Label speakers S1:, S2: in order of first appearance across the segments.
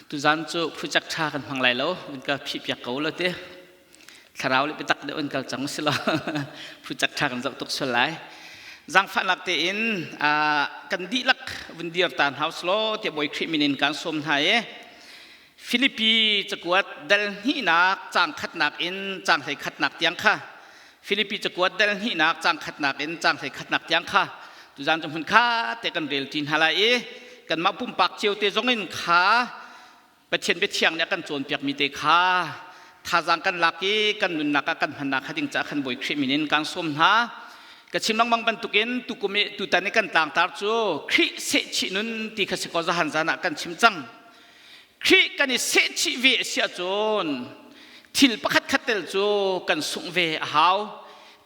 S1: Tuzan cu project ṭha kan hmang lai lo, vun ka phih piak ko lo ti. Thlarau le biatak deuh in kal cang si lo. Project ṭha kan zoh tuk sual lai. Zaangfahnak tein kan dihlak vun dir tan hau selaw tiah Bawi Khrih min in kan sawm hna i Filipi cakuat dal hnihnak caang khatnak in caang hlei khatnak tiang kha Filipi cakuat dal hnihnak caang khatnak in caang hlei khatnak tiang kha tuzan cu hmun kha te kan rel ṭi hna lai i kanmah pumpak cio te zong in kha Pathian biathiang nih a kan cawnpiakmi te kha thazaang kan lak i kan nunnak ah kan hmannak kha ding caah khan Bawi Khrih min in kan sawm hna. Ka chim lengmang bantukin tukum i tutan i kan tlangtar cu Khrih sehchih nun ti kha si kaw zahan zan ah kan chim cang. Khrih kan i sehchih ve a si ahcun thil pakhat khat tel cu kan sungh ve a hau.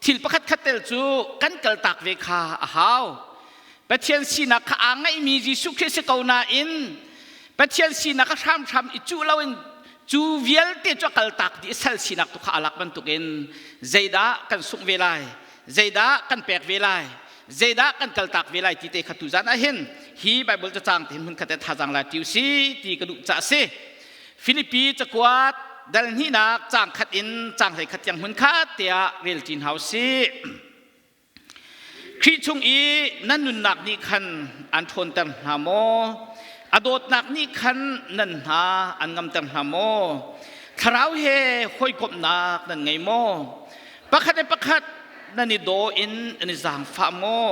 S1: Thil pakhat khat tel cu kan kaltak ve kha a hau. Pathian sinak kha aa ngeihmi Jesuh Khrih si ko nain Pathian sinak kha hramhram i cuh loin cu vialte cu a kaltak dih i sal sinak tu kha aa lak bantukin zeidah kan sungh ve lai, zeidah kan pek ve lai, zeidah kan kaltak ve lai ti te kha tuzan ah hin hi Bible cacang te hin hmunkhat te thazaang la ṭi si ti ka duh ca a si. Filipi cakuat dal hnihnak caang khat in caang 11 tiang hmunkhat tiah rel ṭi hna u sih. Khrih chung i nan nunnak nih khan an ṭhawnter hna maw? A dawtnak nih khan nan hna an ngamter hna maw? Thlarau he hawikomhnak nan ngei maw? Pakhat le pakhat nan i daw in nan i zaangfah maw?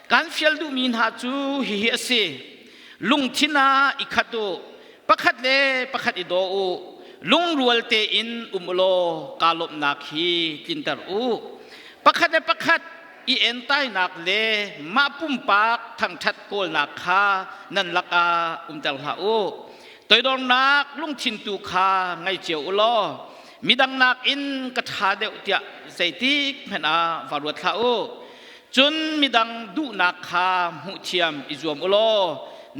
S1: Kan fial duhmi hna cu hihi a si: lungthin ah i khat u, pakhat le pakhat i daw u, lungrual tein um u law kaa lawmhnak hi tlinter u. Pakhat le pakhat i entainak le mah pumpak thangṭhat kawlnak kha nan lakah umter hlah u. Toidornak lungthin tu kha ngei cio u law midang nakin ka ṭha deuh tiah zeitik hmanh ah va ruat hlah u. Cun midang duhnak kha hmuhthiam i zuam u law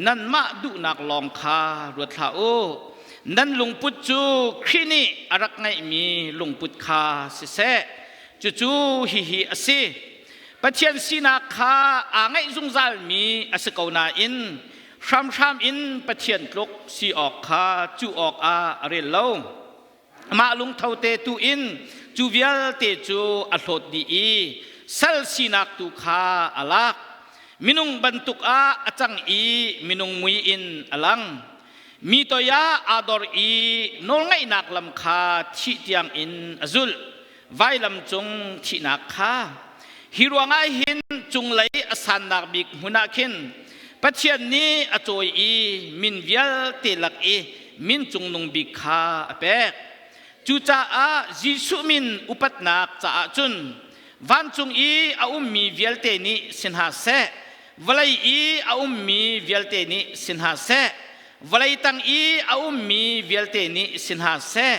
S1: nanmah duhnak lawng kha ruat hlah u. Nan lungput cu Khrih nih a rak ngeihmi lungput kha siseh. Cucu hihi a si. Pathian sinak kha aa ngeih zungzalmi a si ko nain hramhram in Pathian tluk si awk kha cuh awkah a rel lo. Amah lungtho te tu in cu vialte cu a hlawt dih i sal sinak tu kha a lak. Minung bantuk ah a cang i minung mui in a lang. Mi toi ah aa dor i nawlngaihnak lam kha thih tiang in a zulh. Vailam cung thihnak kha. Hi ruangah hin cunglei a sannak bik hmun ah khin Pathian nih a cawi i min vialte lak i min cungnung bik kha a pek. Cucaah Jesuh min upatnak caah cun vancung i a ummi vialte nih si hna seh, vawlei i a ummi vialte nih si hna seh, vawlei tang i a ummi vialte nih si hna seh,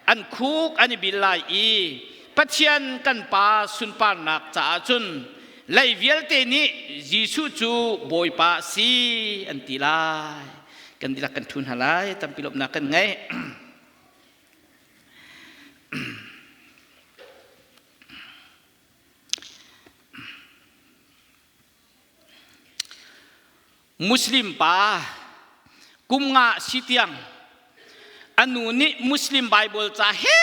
S1: an khuk an i bil lai i Pathian kan Pa sunparnak caah cun lei vialte nih Jesuh cu Bawipa a si an ti lai. Kan dihlak kan ṭhu hna lai, tampi lawmhnak kan ngei. Muslim pa kum nga si tiang a nu nih Muslim Bible ca he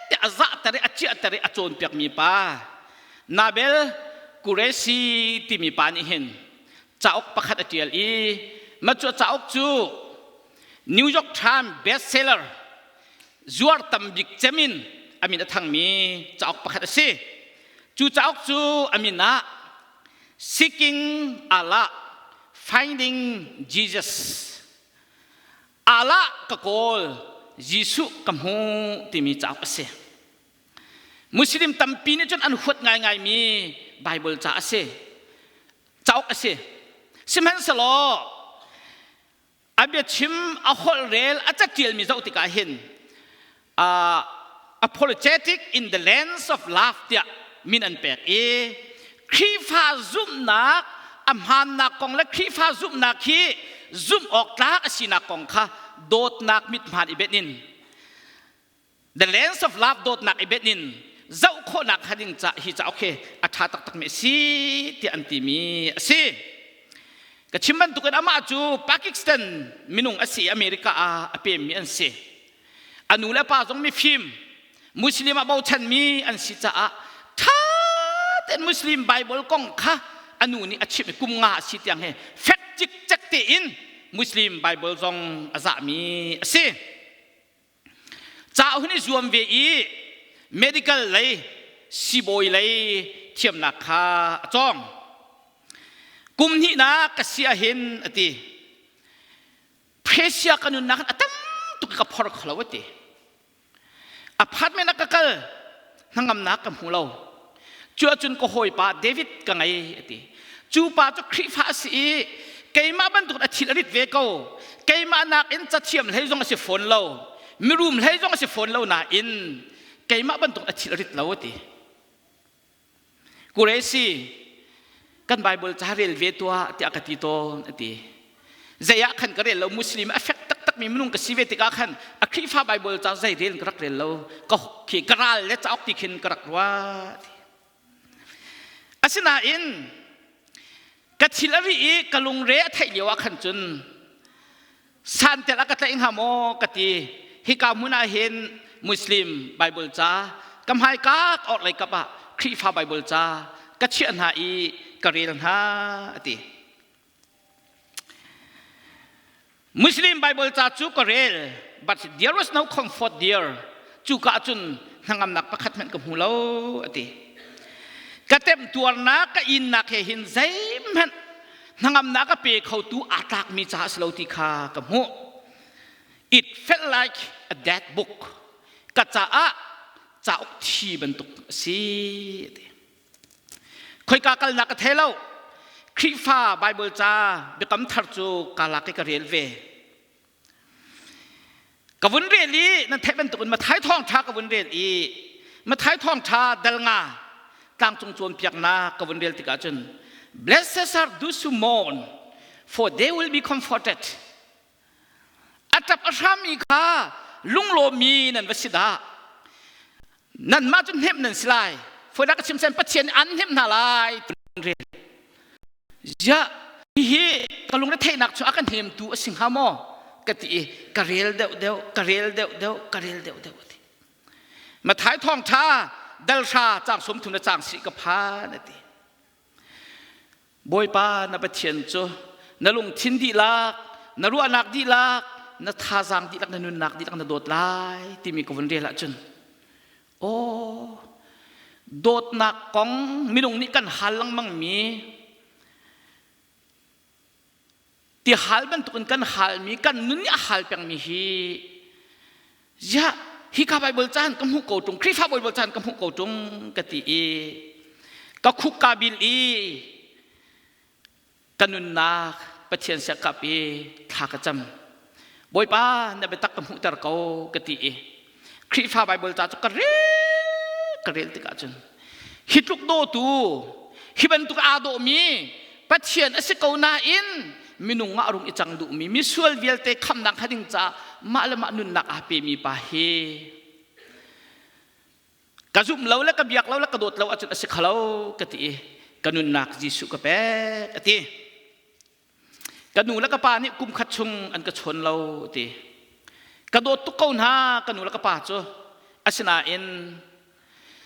S1: te a zahter i a ciahter i a cawnpiakmi pa Nabel Qureshi timi pa nih hin cauk pakhat a ṭial i mah cu cauk cu New York Times bestseller zuar tam bik cem in a min a thangmi cauk pakhat a si. Cu cauk cu a min ah Seeking Allah, Finding Jesus. Allah ka kawl, Jesuh ka hmu timi cauk a si. Muslim tampi nih cun an huat ngaingaimi Bible ca a si. Cauk a si. Sihmanhsehlaw a biachim a holhrel a catialmi zoh tikah hin apologetic in the lens of love tiah min an pek i Khrihfa zumhnak a hmaannak kong le Khrihfa zumhnak hi zumh awk tlak a sinak kong kha dawtnak mithmaan i benh in The Lens of Love dawtnak i benh in zoh khawhnak kha ding ca hi cauk hi a ṭha taktakmi a si tiah an timi a si. Ka chim bantukin amah cu Pakistan minung a si i America ah a pemmi an si. A nu le pa zong mifim, Muslim ah bochanmi an si caah ṭha tein Muslim Bible kong kha a nu nih a chimh i kum nga a si tiang he fek cikcek tein Muslim Bible zong a zahmi a si. Ca hun i zuam ve i medical lei siibawi lei thiamnak kha a cawng. Kum hnihnak ka si ahhin a ti. Presia ka nunnak a tam tuk ka phor kho lo a ti. Apartment ah ka kal hnangamnak ka hmu lo. Cu ahcun ka hawipa David ka ngei a ti. Cu pa cu Khrihfa a si i keimah bantuk a thil a rit ve ko. Keimah nakin cathiam hlei zong a si fawn lo. Mirum hlei zong a si fawn lo nain keimah bantuk a thil a rit lo a ti. Kuresi kan Bible ca rel ve tuah tiah ka ti tawn a ti. Zei ah khan ka rel lo Muslim a fek taktak mi minung ka si ve tikah khan a Khrihfa Bible ca zei rel ka rak rel lo ka khi ka ral le cauk ti khin ka rak ruah. Asinain ka thil a ri i ka lungre a theih lio ah khan cun santel a ka tlaih hnga maw ka ti hika hmun ah hin Muslim Bible ca ka hmaika orhlei kap ah Khrihfa Bible ca ka chiah hna i ka rel hna a ti. Muslim Bible ca cu ka rel but there was no comfort there cu ka cun hnangamnak pakhat hmanh ka hmu lo a ti ka temtuarnak ka innak he hin zeihmanh hnangamnak a pe khotu aa tlakmi ca a si lo ti kha ka hmuh it felt like a dead book ka caah cauk thi bantuk a si a ti Khoika kalnak ka thei lo. Khrihfa Bible ca biakam thar cu ka lak i ka rel ve. Ka vun rel i nan theih bantukin Mathai thawngṭha ka vun rel i Mathai thawngṭha dal nga tlangcung cawnpiaknak ka vun rel tikah cun Blessed are those who mourn, for they will be comforted. A ṭap a hrammi kha lunglawmmi nan va si dah. Nanmah cu hnemh nan si lai. Fawinak ka chim sen Pathian nih an hnemh hna lai. Rel. Ziah hihi ka lungre theihnak cu a ka hnemtu a si hnga maw? Ka ti i ka rel deuh deuh, ka rel deuh deuh, ka rel deuh deuh a ti. Mathai thawngṭha dal hra caang 30 le caang si ka phan a ti. Bawipa na Pathian cu na lungthin dihlak, na ruahnak dihlak, na thazaang dihlak, na nunnak dihlak na dawt lai timi ka vun rel ahcun aw dawtnak kong minung nih kan hal lengmangmi ti hal bantukin kan halmi kan nun nih a hal pengmi hi ziah hika Bible caan ka hmuh ko ṭung Khrihfa Bible caan ka hmuh ko ṭung ka ti i ka khuk ka bil i ka nunnak Pathian siakap i thla ka cam Bawipa na biatak ka hmuhter ko ka ti i Khrihfa Bible ca cu ka rel ka rel tikah cun hi tluk dawtu hi bantuk aa dawhmi Pathian a si ko nain minung ah rung i cang duhmi misual vialte khamnak hnga ding caah mah le mah nunnak aa pemi pa hi ka zumh lo le ka biak lo le ka dawt lo ahcun a si kho lo ka ti i ka nunnak Jesuh ka pek a ti. Ka nu le ka pa nih kum khat chung an ka chawn lo ti. Ka dawt tuk ko hna ka nu le ka pa cu. Asinain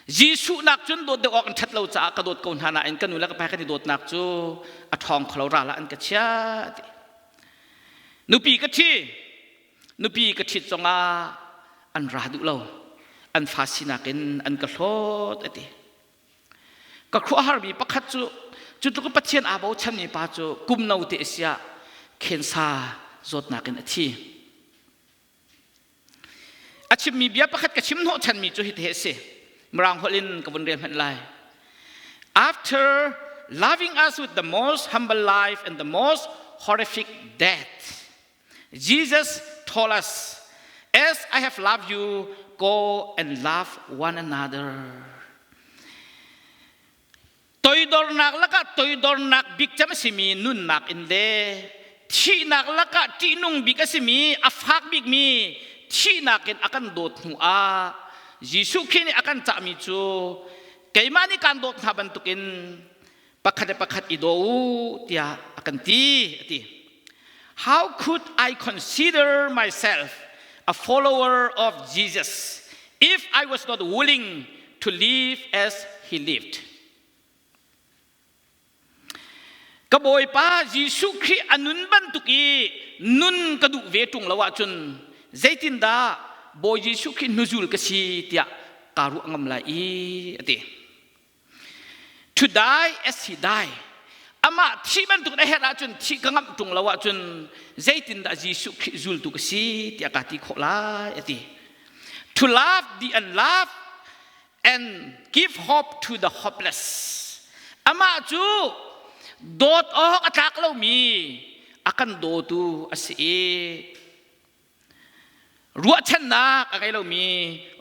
S1: Jesuh nak cun dawt deuh awk an ṭhat lo caah ka dawt ko hna nain ka nu le ka pa kan i dawtnak cu a ṭhawng kho lo ral ah an ka chia ti. Nupi ka ṭhi. Nupi ka ṭhit zongah an ra duh lo. An fa sinak in an ka hlawt a ti. Ka khuaharmi pakhat cu cu tluk Pathian aa bochanmi pa cu kum no te a si ah khensa zawtnak in a thi. A chimmi bia pakhat ka chim hnawhchanmi cu hiti a si. Mirang holh in ka vun rel hmanh lai. After loving us with the most humble life and the most horrific death, Jesus told us, As I have loved you, go and love one another. Toidornak lakah toidornak bik cem a simi nunnak in le thihnak lakah ṭihnung bik a simi a fak bikmi thihnak in a kan dawt hnu ah Jesuh Khrih nih a kan cahmi cu keimah nih kaan dawt hna bantukin. Pakhat le pakhat i daw u tiah a kan ti, a ti. How could I consider myself a follower of Jesus if I was not willing to live as he lived? Ka Bawipa Jesuh Khrih a nun bantuk i nun ka duh ve ṭung lo ahcun zeitindah Bawi Jesuh Khrih hnuzul ka si tiah kaa ruah ngam lai i a ti. To die as he die. Amah thih bantuk na herh ahcun thih ka ngamh ṭung lo ahcun zeitindah Jesuh Khrih zultu ka si tiah kaa ti khawh lai a ti. To love the unloved and give hope to the hopeless. Amah cu dawt awk a tlak lomi a kan dawtu a si i ruahchannak a ngei lomi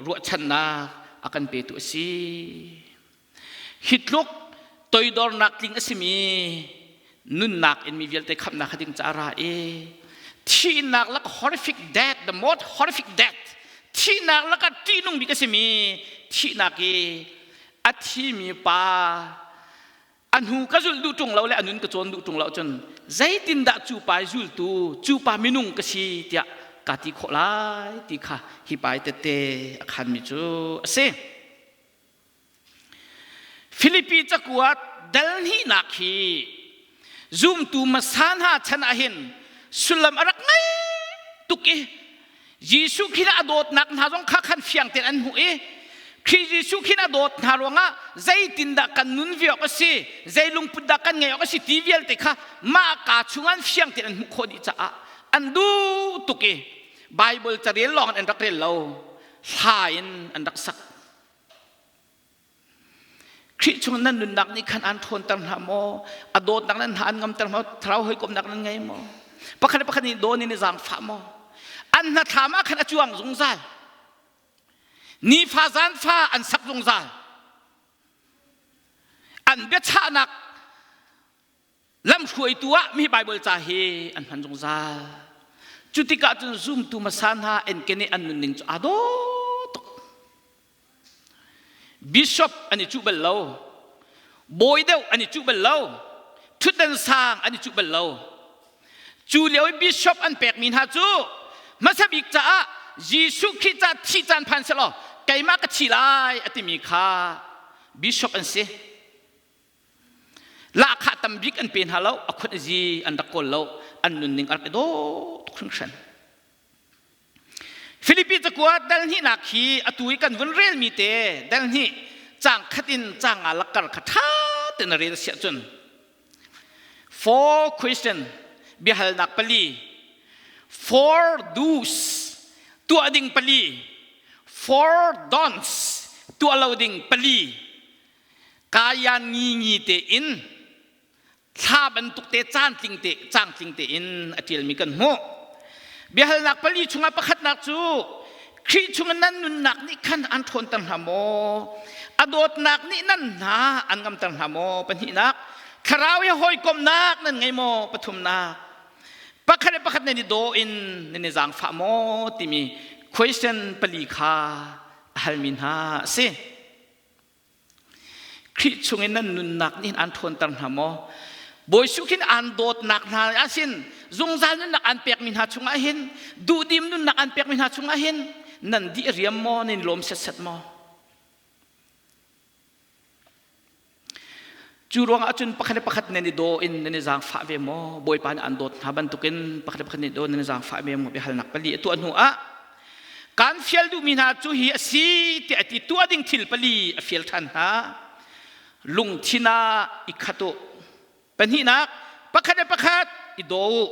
S1: ruahchannak a kan petu a si. Hi tluk toidornak tling a simi nunnak in mi vialte khamhnak kha ding ca ra i thihnak lak horrific death, the most horrific death, thihnak lakah ṭihnung bik a simi thihnak i a thimi pa a hnu ka zulh duh ṭung lo le a nun ka cawn duh ṭung lo cun zeitindah cu pa zultu, cu pa minung ka si tiah ka ti khawh lai ti kha hi pa i tette a khanmi cu a si. Filipi cakuat dal hnihnak hi zumtu hmasa hna chan ah hin sullam a rak ngei tuk i Jesuh khin a dawtnak hna zong kha khan fiang tein an hmuh i Khrih Jesuh khin a dawt hna ruangah zeitindah kan nun ve awk a si, zei lungput dah kan ngeih awk a si ti vialte kha mah kaa chung an fiang tein an hmuh khawh dih caah an duh tuk i Bible carel lawng in an rak rel lo, hla in an rak sak. Khrih chung nan nunnak nih khan aan ṭhawnter hna maw? A dawtnak nan hna an ngamter maw? Thlarau hawikomhnak nan ngei maw? Pakhat le pakhat nih dawn in i zaangfah maw? An hnathlam ah khan a cuang zungzal. Nifa zanfa an sak zungzal. An biachahnak lamhruaitu ah mi Bible ca hi an hman zungzal. Cu tikah cun zumtu hmasa hna enken i an nunning cu aa dawh tuk. Bishop an i cuh bal lo. Bawi deuh an i cuh bal lo. Thutdan sang an i cuh bal lo. Cu lio i bishop an pekmi hna cu hmasa bik caah Jesuh Khrih ca thih caan phan selaw keimah ka thi lai a timi kha bishop an si. Lahkhah tam bik an pe hna lo, a khut zi an rak kawl lo, an nunning a rak i dawh tuk hringhran. Filipi cakuat dal hnihnak hi atu i kan vun relmi te dal hnih caang khat in caang nga lakkar kha ṭha tein a rel siah cun four question, biahalnak pali, four do's, tuah ding pali, four don'ts, tuah lo ding pali, kaya ngi tein thla bantuk te caan tling te cang tling tein a ṭialmi kan hmuh. Biahalnak pali chungah pakhatnak cu Khrih chungin nan nunnak nih khan an ṭhawnter hna maw? A dawtnak nih nan hna an ngamter hna maw? Pahnihnak, thlarau he hawikomhnak nan ngei maw? Pathumnak, pakhat le pakhat nan i daw in nan i zaangfah maw? Timi question pali kha a halmi hna a si. Khrih chungin nan nunnak nih an ṭhawnter hna maw? Bawi Jesuh khin aan dawtnak hna ahsin zungzal nunnak aan pekmi hna chungah hin duhdim nunnak aan pekmi hna chungah hin nan dih riam maw, nan lawm setset maw? Cu ruangah cun pakhat le pakhat nan i daw in nan i zaangfah ve maw? Bawipa nih aan dawt hna bantukin pakhat le pakhat nan i daw nan i zaangfah ve maw? Biahalnak pali a tuah hnu ah Kan fial duhmi hna cu hi a si tiah a ti. Tuah ding thil pali a fial ṭhan hna. Lungthin ah i khat u. Pahnihnak, pakhat le pakhat i daw u.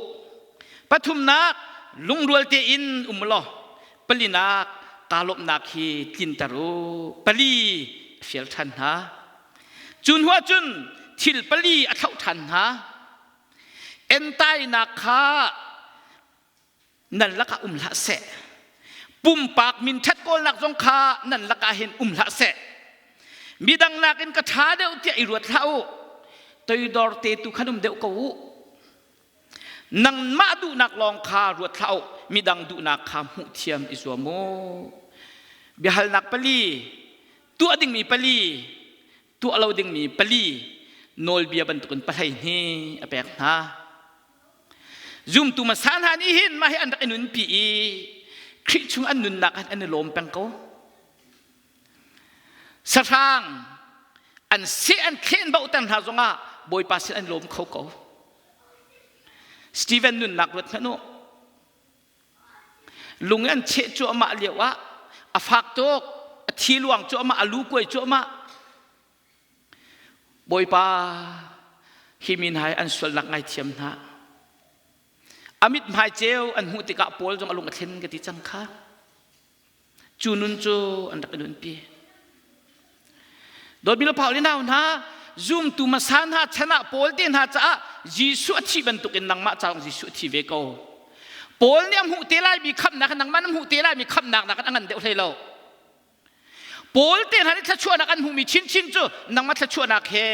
S1: Pathumnak, lungrual tein um law. Palinak, kaa lawmhnak hi tlinter u. Pali a fial ṭhan hna. Cu hnuah cun thil pali a thlauh ṭhan hna. Entainak kha nan lakah um hlah seh. Pumpak minṭhat kawlnak zong kha nan lakah hin um hlah seh. Midang nakin ka ṭha deuh tiah i ruat hlah u. Toidor te tu khan um deuh ko u. Nangmah duhnak lawng kha ruat hlah u. Midang duhnak kha hmuh thiam i zuam u. Biahalnak pali, tuah dingmi pali, tuah lo dingmi pali. Nawlbia bantukin pahlei hi a pek hna. Zumtu hmasa hna nih hin mah hi an rak i nunpi i Khrih chung an nunnak ah an i lawm peng ko. Sahrang an seh an thlen bohter hna zongah Bawipa sin an lawm kho ko. Stephen nunnak ruat hmanh u. Lung an cheh cuahmah lio ah a fak tuk, a thi luang cuahmah, a lu kuai cuahmah. Bawipa, hi mi hna hi an sualnak ngaithiam hna. A mithmai ceu an hmuh tikah Paul zong a lung a thlen ka ti cang kha. Cu nun cu an rak i nunpi. Dawtmi le Paul nau hna, zumtu hmasa hna chan ah Paul te hna caah Jesuh a thih bantukin nangmah caah Jesuh a thi ve ko. Paul nih a hmuh te laimi khamhnak nangmah na hmuh te laimi khamhnak nakin a ngan deuh hlei lo. Paul te hna nih thluachuahnak an hmuhmi chinchin cu nangmah thluachuahnak he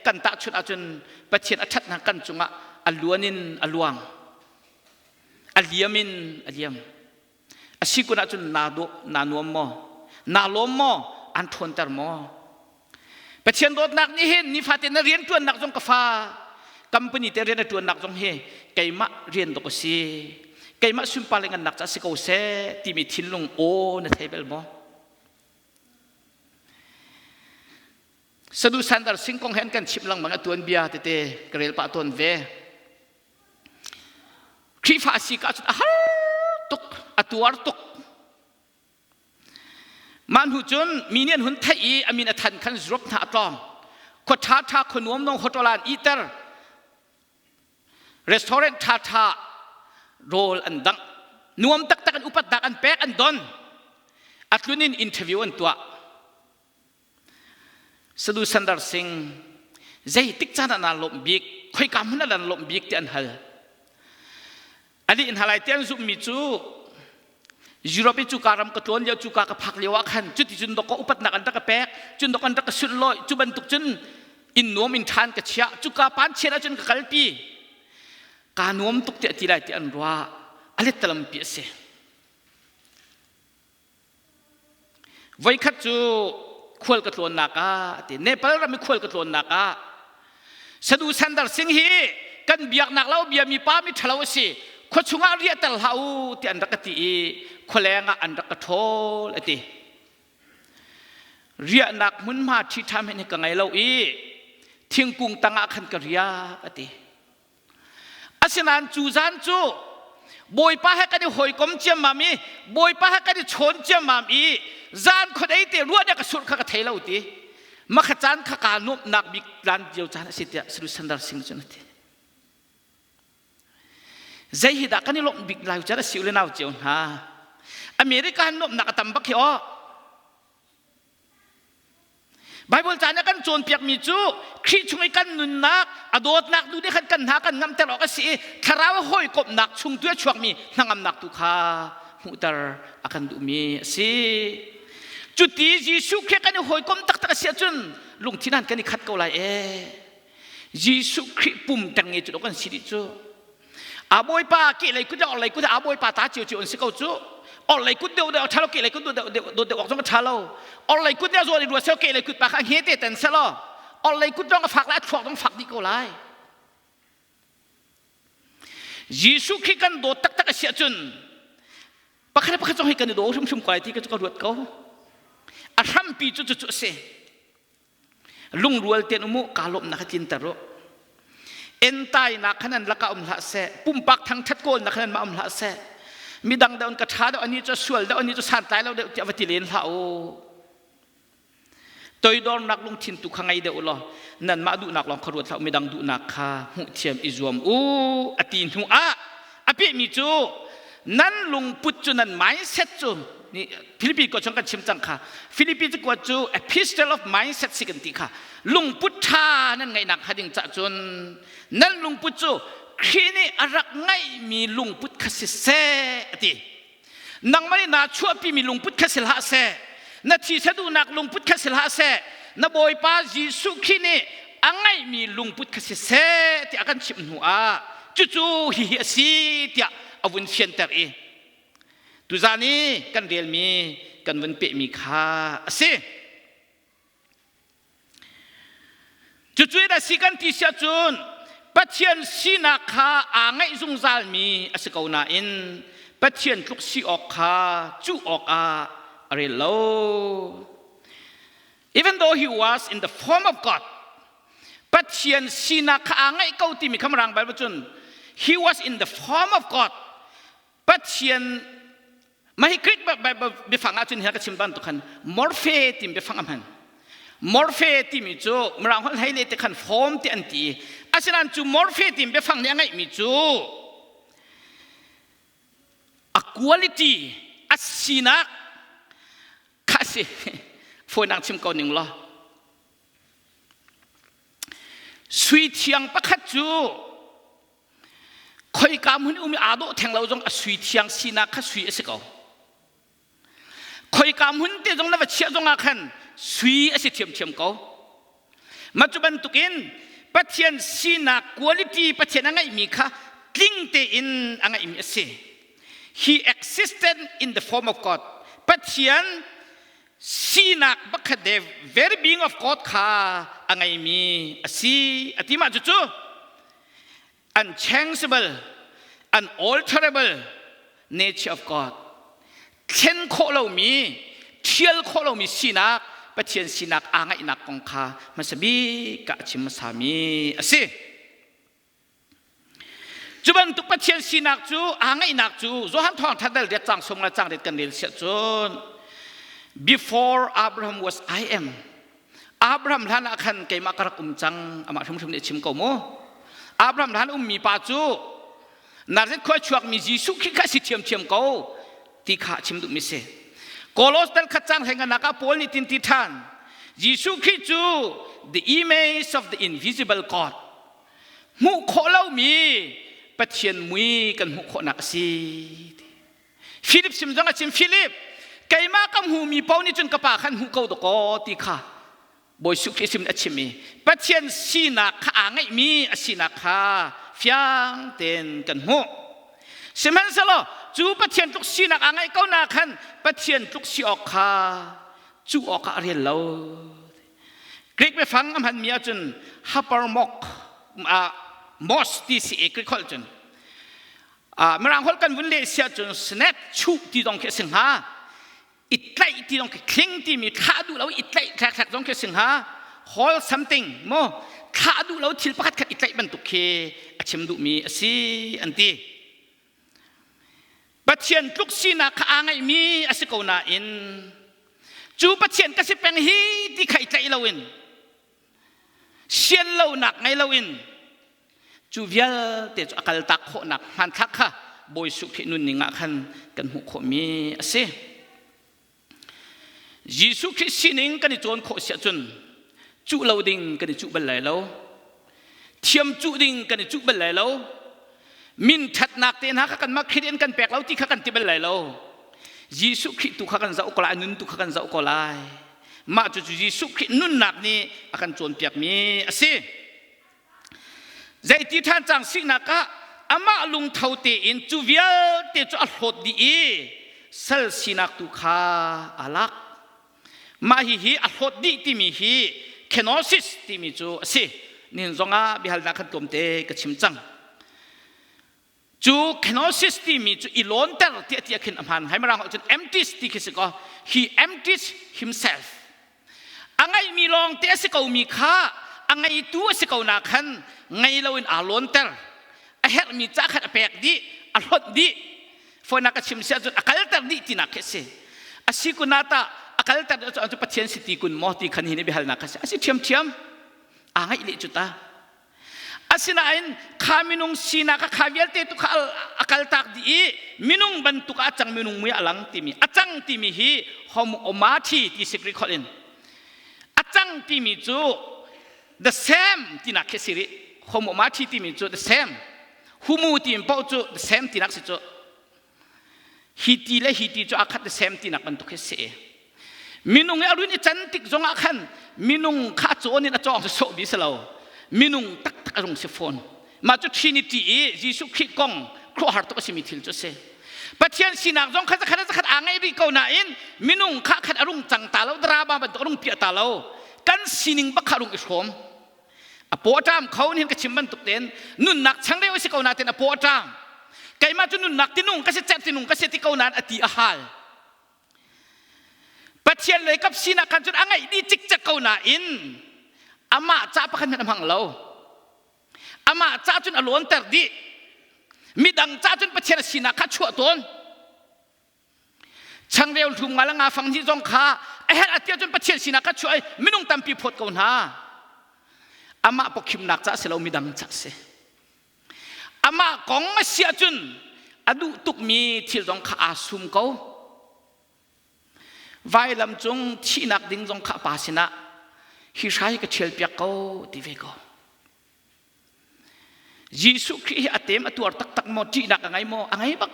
S1: kan tahchunh ahcun Pathian a ṭhatnak kan cungah a luan in a luang, a liam in a liam. A si kun ahcun naa dawh, naa nuam maw? Naa lawm maw? An ṭhawnter maw? Pathian dawtnak nih hin nifate na rian ṭuannak zong ka fa company te rian a ṭuannak zong hi keimah rian dawk a si keimah sunpar le ngannak ca si ko seh timi thinlung aw na thei bel maw? Sadu Sandar Singh kong he an kan chimh lengmang a tuan bia tete ka rel pah tawn ve. Khrihfa a si ka ahcun a har tuk, a tuar tuk. Mah hnu cun mi nih an hun theih i a min a than khan Europe hna a tlawng. Khua ṭhaṭha khua nuam nong hotel ah an iter. Restaurant ṭhaṭha rawl an dangh. Nuam taktak an upatnak an pek an don. A tlun in interview an tuah. Sadu Sandar Singh zeitik caan ah naa lawmh bik, khoika hmun ah nan lawmh bik ti an hal. Ali in halai ti an zumhmi cu Europe i cuka ram ka tlawn lio cuka ka phak lio ah khan cuti cun dawkaw upatnak an rak ka pek cun dawk an rak ka sunlawi cu bantuk cun inn nuam in ṭhan ka chiah cuka pan chiat ahcun ka kalpi kaa nuam tuk tiah ti lai ti an ruah a lettalampi a si Voikhat cu khual ka tlawnnak ah ti Nepal ram i khual ka tlawnnak ah Sadu Sandar Singh hi kan biaknak lo biami pa mi ṭhalo a si khua chungah riahter hlah u ti an rak ka ti i khualeng ah an rak ka ṭhawl a ti riahnak hmunhma ṭhiṭham hin ka ngei lo i thingkung tangah khan ka riak a ti Asinain cu zan cu Bawipa he kan i hawikom ciammam i Bawipa he kan i chawn ciammam i zan khuadei te ruah ka surh kha ka thei lo ti. Makha caan kha kaa nuamhnak bik lan cio caan a si tiah Sri Sandar Singh cun a ti. Zei hi dah kan i lawmh bik lai caan a si u le nau cio hna. America nuamhnak a tam bak hi aw. Baibal ca nih a kan cawnpiakmi cu Khrih chung i kan nunnak a dawtnak tu nih khan kan hna kan ngamter awk a si i thlarau hawikomhnak chung tu a chuakmi hnangamnak tu kha hmuhter a kan duhmi a si. Cuti Jesuh Khrih kan i hawikom taktak a si ahcun lungthin han kan i khat ko lai ee. Jesuh Khrih pum ṭengnge cu kan si dih cu. A bawipa ke lei kut le orhlei kut a bawipa ta cio cio an si ko cu. Orhlei kut deuh deuh a ṭha lo ke lei kut deuh deuh deuh awk zong a ṭha lo. Orhlei kut nih a zawn i rua seh ke lei kut pa kha a hme te ten seh law orhlei kut zong a fak lai a thluak zong fak dih ko lai. Jesuh Khrih kan dawt taktak a si ahcun pakhat le pakhat zong hi kan i daw hrimhrim ko lai ti ka cu ka ruat ko. A hrampi cu cucu a si. Lungrual tein um u, kaa lawmhnak kha tlinter u. Entainak khan an lakah um hlah seh, pumpak thangṭhat kawlnak khan anmah um hlah seh. Midang deuh an ka ṭha deuh, anih cu a sual deuh, anih cu santlai lo deuh tiah va ti len hlah u. Toidornak lungthin tu kha ngei deuh u law nanmah duhnak lawng kha ruat hlah u, midang duhnak kha hmuhthiam i zuam u a ti hnu ah a pehmi cu nan lungput cu nan mindset cu Philippi ko chung kan chim cang kha Philippi cakuat cu epistle of mindset si kan ti kha lungput ṭha nan ngeihnak hnga ding cah cun nan lungput cu Khrih nih a rak ngeihmi lungput kha si seh a ti nangmah nih naa chuahpimi lungput kha si hlah seh na thisa duhnak lungput kha si hlah seh na Bawipa Jesuh Khrih nih a ngeihmi lungput kha si seh tiah a kan chimh hnu ah cucu hihi a si tiah a vun fianter i Tuzaan i kan relmi kan vun pehmi kha a si. Cucu in a si kan ti siah cun Pathian sinak kha aa ngaih zungzalmi a si ko nain Pathian tluk si awk kha cuh awkah a rel lo. Even though he was in the form of God, Pathian sinak kha aa ngaih ko timi kha Mirang Bible cun he was in the form of God. Pathian mah hi Greek biafang ahcun hi ka chim bantuk khan morphe timi biafang a hman. Morphe timi cu Mirang holh hei le te khan form ti an ti. Asinain cu morphe timi biafang nih a ngeihmi cu a quality a sinak kha a si. Fawinak chim ko ning law. Sui thiang pakhat cu khoika hmun um i aa dawh theng lo zong a sui thiang sinak kha sui a si ko. Khoika hmun te zong na va chiah zong ah khan sui a si thiamthiam ko. Mah cu bantukin Pathian sinak quality Pathian a ngeihmi kha tling tein a ngeihmi a si. He existed in the form of God. Pathian sinak pakhat the very being of God kha a ngeimi a si. A ti mah cucu unchangeable, unalterable nature of God. Thlen khawh lomi, thial khawh lomi sinak, Pathian sinak aa ngaihnak kong kha hmasa bik ah a chim hmasami a si. Cu bantuk Pathian sinak cu aa ngaihnak cu Johan Thawngṭha dal riat cang sung le cang riat kan rel siah cun before Abraham was I am Abraham hlan ah khan keimah ka rak um cang amah hrimhrim nih a chim ko mu Abraham hlan ummi pa cu Nazareth khua chuakmi Jesuh khi kha si thiamthiam ko ti kha a chim duhmi si Kolos dal khat cang hlei ah Paul nih tin ti ṭhan Jesuh Khrih cu the image of the invisible God hmuh khawh lomi Pathian mui kan hmuh khawhnak a si Philip sim zong a chim Philip keimah ka hmumi paoh nih cun ka pa khan hmu ko dakaw ti kha Bawi Jesuh Khrih sim a chim i Pathian sinak kha aa ngeihmi a sinak kha fiang tein kan hmuh. Sihmanhsehlaw cu Pathian tluk sinak aa ngeih ko na khan Pathian tluk si awk kha cu awk ah a rel lo. Greek biafang a hmanmi ahcun hapermok mos ti si i Greek holh cun Mirang holh kan vun leh si ahcun snap chuh ti zong khi a si hnga. I tlaih ti zong khi thling timi thlah duh lo i tlaih thlek zong khi a si hnga. Hold something mu thlah duh lo thil pakhat khat i tlaih bantuk khi a chim duhmi a si an ti. Pathian tluk sinak kha aa ngeihmi a si ko nain cu Pathian ka si peng hi ti kha i tlaih loin sian lonak ngei loin cu vialte cu a kaltak khawhnak hmanthlak kha Bawi Jesuh Khrih nunning ah khan kan hmuh khawhmi a si. Jesuh Khrih sining kan i cawn khawh siah cun cuh lo ding kan i cuh bal lai lo. Thiam cuh ding kan i cuh bal lai lo. Min ṭhatnak te hna kha kanmah Khrih in kan pek lo ti kha kan ti bal lai lo. Jesuh Khrih tu kha kan zoh ko lai, nun tu kha kan zoh ko lai. Mah cucu Jesuh Khrih nunnak nih a kan cawnpiakmi a si. Zeiti ṭhan cang sinak ah amah lungtho tein cu vialte cu a hlawt dih i sal sinak tu kha aa lak. Mah hihi a hlawt dih timi hi kenosis timi cu a si. Nihin zongah biahalnak khan tlawmte ka chim cang. Cu kenosis timi cu i lawnter tiah tiah khin a hmaan hai mirang cun empties ti khi si ko he empties himself a ngeihmi lawng te a si komi kha a ngeitu a si ko na khan ngei loin aa lawnter a herhmi ca khan a pek dih a hlonh dih fawinak ka chim si ahcun a kalter dih tinak khi a si a si kun ah tah a kalter cu Pathian si ti kun maw ti khan hi nih biahalnak kha si a si ṭhiamṭhiam aa ngaih leh cu ta Asinain kha minung sinak kha kha vialte tu kha a kaltak dih i minung bantuk ah a cang minung mui a lang timi a cang timi hi homomathi ti si Greek holh in a cang timi cu the same tinak khi si rih homomathi timi cu the same humu timi paoh cu the same tinak si cu hi ti le hi ti cu aa khat the same tinak bantuk hi si minung i a run i can tik zongah khan minung kha a cawn in a cawng si sawh bi si lo minung taktak a rung si fawn mah cu Trinity i Jesuh Khrih kong khuahar tuk a simi thil cu a si Pathian sinak zong kha zakhat zakhat aa ngeih rih ko nain minung kha khat a rung cang ta lo drama bantuk a rung piah ta lo kan sining bak kha a rung i hrawm. A paw a ṭam kho nihin ka chim bantuk tein nunnak changreu a si ko nain a paw a ṭam. Keimah cu nunnak tinung ka si cerh tinung ka si ti ko nain a ti a hal. Pathian lei kap sinak khan cun a ngeih dih cikcek ko nain amah ca pakhat hmanh a hmang lo. Amah ca cun a lawnter dih. Midang ca cun Pathian a sinak kha chuah tawn. Changreu hlum nga le nga fang hnih zong kha a herh a ti ahcun Pathian sinah kha chuah i minung tampi phawt ko hna. Amah pawkhimnak ca si lo midang ca si. Amah kong a si ahcun a duh tukmi thil zong kha aa sum ko. Vailam cung thihnak ding zong kha pa sinah hi hrai ka ṭhial piak ko ti ve ko. Jesuh Khrih hi a tem a tuar taktak maw ṭihnak a ngei maw a ngei bak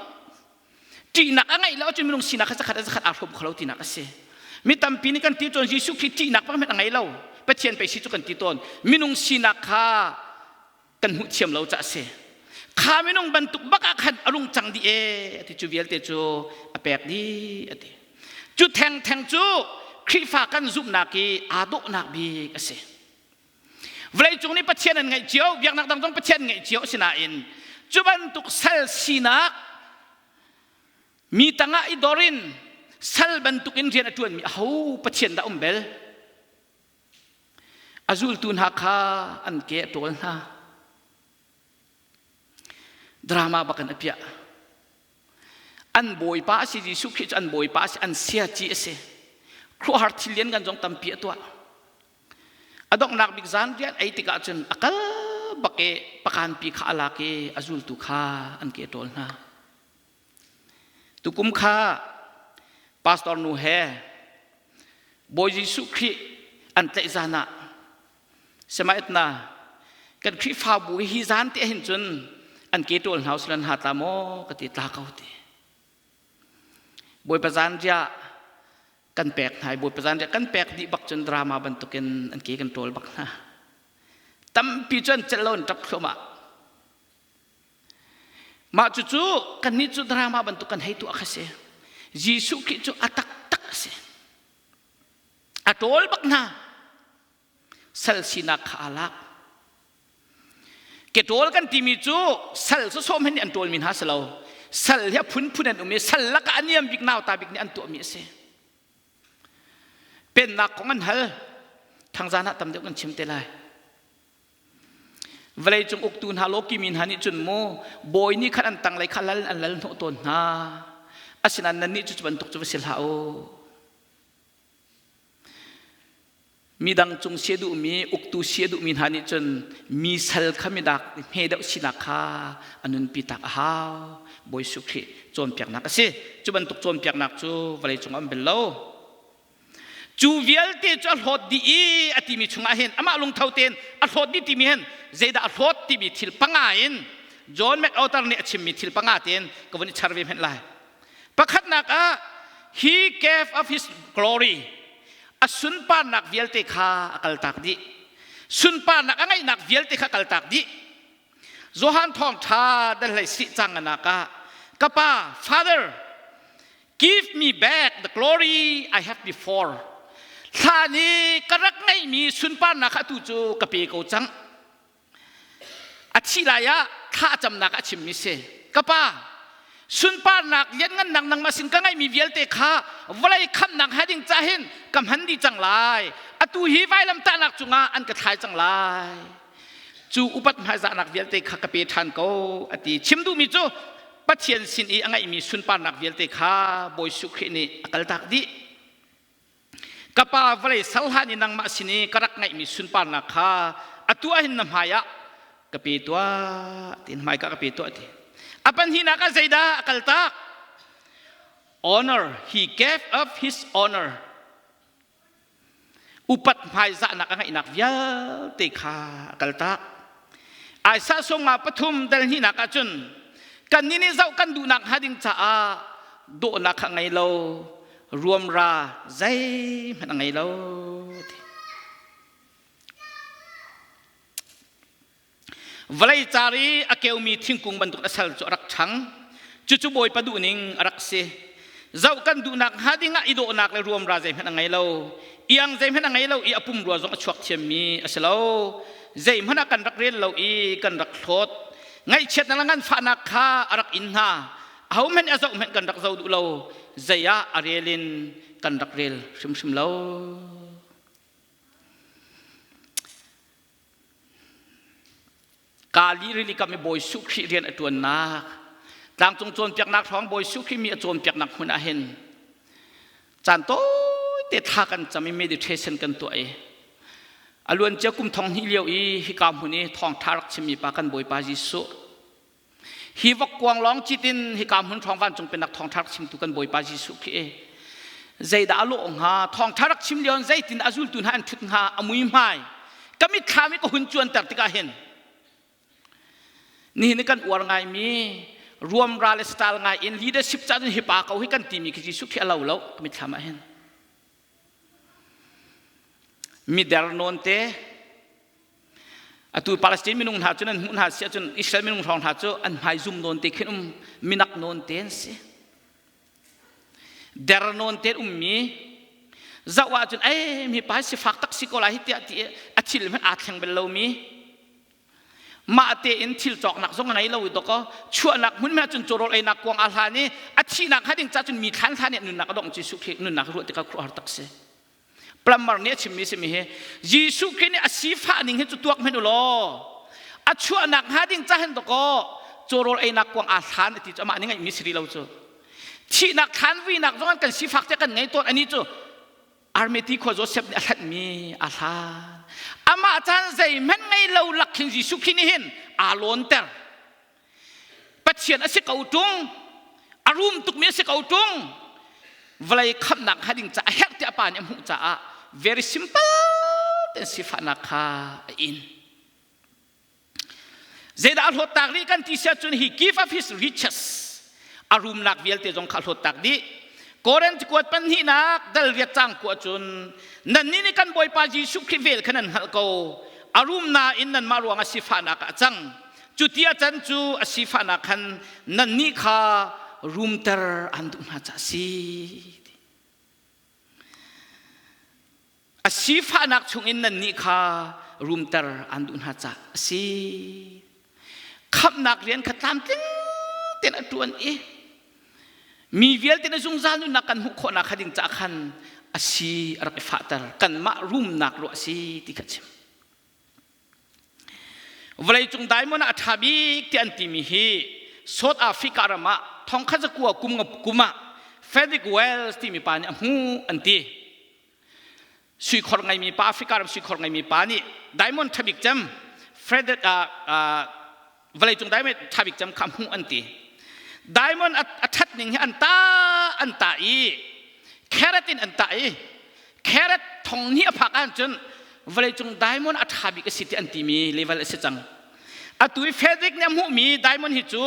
S1: ṭihnak a ngeih lo ahcun minung sinak kha zakhat zakhat aa hrawm kho lo tinak a si mi tampi nih kan ti tawn Jesuh Khrih ṭihnak bak hmanh a ngei lo Pathian pei si cu kan ti tawn minung sinak kha kan hmuh thiam lo ca a si kha minung bantuk bak ah khan a rung cang dih e ati cu vialte cu a pek dih ati cu theng theng cu Khrihfa kan zumhnak i aa dawhnak bik a si Vawleicung nih Pathian an ngeih cio, biaknak dang zong Pathian ngeih cio asinain cu bantuk sal sinak mi tangah i dor in sal bantukin rian a ṭuanmi aho Pathian dah um bel? A zultu hna kha an ke a ṭawl hna. Drama bak in a piah. An bawipa a si Jesuh Khrih cu an bawipa a si, an siaci a si. Khuahar thil lian kan zong tampi a tuah. A donghnak bik zan rian ei tikah cun a kal bak i pakanpi kha a lak i a zultu kha an ke ṭawl hna. Tukum kha pastor nu he Bawi Jesuh Khrih an tlaih zan ah semaitna kan Khrihfabu hi zan te hin cun an ke ṭawl hna usih lan ha tla maw ka ti tla ko ti. Bawipa zan riah kan pek hna i Bawipa zan riah kan pek dih bak cun drama bantukin an ke kan ṭawl bak hna. Tampi cu an celh lo an ṭap thluahmah. Mah cucu kannih cu drama bantuk kan hei tuah kha si. Jesuh Khrih cu a taktak a si. A ṭawl bak hna. Sal sinak kha aa lak. Ke ṭawl kan timi cu sal sawsawh hmanh nih an ṭawlmi hna si lo. Sal hi a phunphun an um i sal lakah a niam bik nauta bik nih an tuahmi a si. Pennak kong an hal. Thangzan ah tam deuh kan chim te lai. Vawleicung uktu hna lawkimi hna nih cun mu bawi nih khan an tanglei kha lal an lal hnawh tawn hna. Asinain nannih cu cu bantuk cu va si hlah u. Midang cung si a duhmi, uktu si a duhmi hna nih cun mi sal kha midak hme deuh sinak kha a nunpi tak a hau. Bawi Jesuh Khrih cawnpiaknak a si. Cu bantuk cawnpiaknak cu vawleicung ah um bel lo. Cu vialte cu a hlawt dih i a timi chungah hin amah lungtho tein a hlawt dih timi hin zeidah a hlawt timi thil panga in John MacArthur nih a chimmi thil panga tein ka vun i char ve hmenh lai. Pakhatnak ah he gave of his glory a sunparnak vialte kha a kaltak dih. Sunparnak a ngeihnak vialte kha kaltak dih. Johan thawngṭha dal hlei sih cang anak ah ka pa father give me back the glory I have before thla ni ka rak ngeihmi sunparnak kha atu cu ka pe ko cang A thih lai ah thla a camnak a chimmi si. Ka pa, sunparnak lianngannak nangmah sin ka ngeihmi vialte kha vawlei khamhnak ha ding ca hin ka hman dih cang lai. Atu hi vailamtahnak cungah an ka thlai cang lai. Cu upat hmaizahnak vialte kha ka pe ṭhan ko a ti. Chim duhmi cu Pathian sin i a ngeihmi sunparnak vialte kha Bawi Jesuh Khrih nih a kaltak dih. Ka pa vawlei sal hlan i nangmah sin i ka rak ngeihmi sunparnak kha atu ah hin na hmai ah ka pe tuah tiin hmaika ka pe tuah ti. A pahnihnak ah zeidah a kaltak? Honor, he gave up his honor. Upat hmaizahnak a ngeihnak vialte kha a kaltak. Isaiah sawmnga pathum dal hnihnak ah cun kannih nih zoh kan duhnak hnga ding caah dawhnak kha ngei lo ruamra zeihmanh a ngei lo ti. Vawlei car i a keumi thingkung bantuk a sal cu a rak ṭhang. Cucu Bawipa duhning a rak si. Zoh kan duhnak hnga ding ah i dawhnak le ruamra zeihmanh a ngei lo. Iang zeihmanh a ngei lo i a pumrua zong a chuak thiammi a si lo. Zeihmanh ah kan rak rel lo i kan rak hlawt. Ngaihchiatnak le nganfahnak kha a rak in hna. Ahohmanh a zoh hmanh kan rak zoh duh lo. Zei ah a rel in kan rak rel hrimhrim lo. Kali rili kam i Bawi Suh Khrih rian a ṭuannak tlangcung cawnpiaknak hrawng Bawi Suh Khrih mi a cawnpiaknak hmun ah hin caan tawite thla kan cam i meditation kan tuah i a luancia kum thong hnih lio i hika hmun i thawngṭha rak chimmi pa kan Bawipa Jesuh hi vokkuang lawng cit in hika hmun hrawng vancung pennak thawngṭha rak chimtu kan Bawipa Jesuh khi zeidah a lawh hnga thawngṭha rak chim lio in zeitin a zultu hna an ṭhut hnga a muihmai ka mitthlam i ka hun cuanter tikah hin nihin i kan uar ngaimi ruamra le style ngai in leadership ca cun hi pa ko hi kan timi khi Jesuh khi a lo lo ka mitthlam ah hin mider nawn te atu Palestine minung hna cu nan hmuh hna si ahcun Israel minung hrawng hna cu an hmai zum nawn te khin um minak nawn te an si der nawn te ummi zoh ahcun ei mi pa sifak tak si ko lai hi tiah ti a thil hmanh aa thleng bal lomi mah tein thil cawknak zong a ngei lo i dawkaw chuahnak hmun hmanh cun cawrawl einak kuang aa hlan i a thihnak hnga ding ca cun mi thlan hlan i nunnak a dongh Jesuh Khrih nunnak ruah tikah khuaruahhar tak si plumber nih a chimmi simi hi Jesuh Khrih nih a sifah ning hi cu tuak hmanh u law a chuahnak hnga ding ca hin dawkaw cawrawl einak kuang aa hlan ti cu amah nih ngeihmi si rih lo cu thihnak thlan vuinak zong kan sifak te kan ngei tawn ani cu Armeti khua Joseph nih a hlanhmi a hlan. Amah caan zeihmanh ngei lo lak khin Jesuh Khrih nih hin aa lawnter. Pathian a si ko ṭung, a rum tukmi a si ko ṭung. Vawlei khamhnak hnga ding caah a herh tiah a pa nih a hmuh caah very simple tein sifahnak kha a in. Zeidah a hlawttak rih kan ti siah cun he give up his riches. A rumnak vialte zong kha a hlawttak dih. Korinth kuat pahnihnak dal riat cang ku ahcun nannih nih kan Bawipa Jesuh Khrih vel kha nan hngalh ko. A rum nain nanmah ruangah sifahnak ah a cang. Cu ti a can cu a sifahnak khan nannih kha rumter an duh hna caah a si. A sifahnak chungin nannih kha rumter aan duh hna caah a si. Khamhnak rian kha tlamtling tein a ṭuan i mi vialte na zungzal nunnak kan hmuh khawhnak kha ding caah khan a si a rak i fahter. Kanmah rumnak ruah a si ti kha chim. Vawleicung diamond ah a ṭha bik tiah an timi hi South Africa ram ah thongkhat zakua kum nga kum ah Frederick Wells timi pa nih a hmuh an ti. Suikhor ngeimi pa Africa ram suikhor ngeimi pa nih diamond ṭha bik cem Frederick vawleicung diamond ṭha bik cem kha a hmuh an ti. Diamond a ṭhat ning hi an ta an tah i carat in an tah i Carat thong hnih a phak ahcun vawleicung diamond a ṭha bik a si ti an timi level a si cang. Atu i Frederick nih a hmuhmi diamond hi cu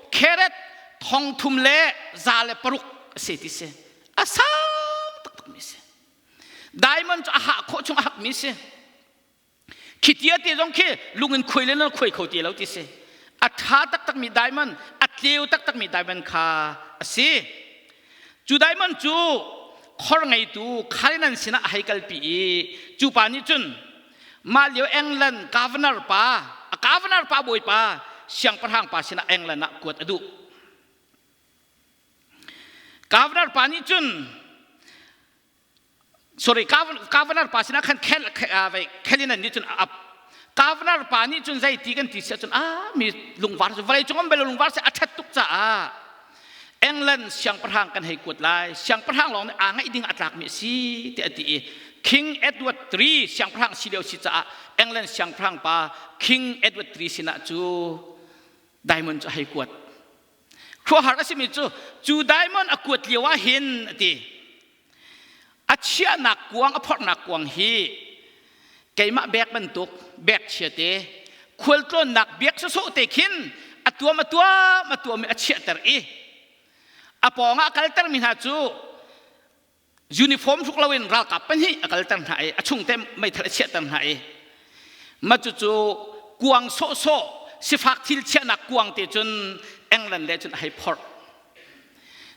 S1: carat thong thum le 106 a si ti si. A sang taktakmi a si. Diamond cu a hah khawh chung a hakmi a si. Khi tia te zong khi lung in khuai le nan khuai kho ti lo ti si. A ṭha taktakmi diamond, a tleu taktakmi diamond kha a si. Cu diamond cu khor ngeitu Khalinan sinah a hei kalpi i cu pa nih cun mah lio England governor pa, a governor pa bawipa siangpahrang pa sinah England ah kuat a duh. Governor pa nih cun sorry governor pa sinah khan khel khelin an nih cun a ap governor pa nih cun zei ti kan ti si ahcun ah mi lungvar cu vawlei cung um bel lungvar si a ṭhat tuk caah England siangpahrang kan hei kuat lai siangpahrang lawng nih aa ngeih ding a tlakmi a si tiah a ti i King Edward III siangpahrang si lio si caah England siangpahrang pa King Edward III sinah cu diamond cu a hei kuat khuahar a simi cu cu diamond a kuat lio ah hin a ti A chiahnak kuang, a phorhnak kuang hi keimah bek bantuk bek chia te khualtlawnnak biak sawsawh te khin a tuam a tuam a tuam i a chiahter i a pawng ah a kaltermi hna cu uniform hruk loin ralkap pahnih a kalter hna i a chungte meithal a chiahter hna i mah cucu kuang sawhsawh sifak thil chiahnak kuang te cun England le cun a hei phorh.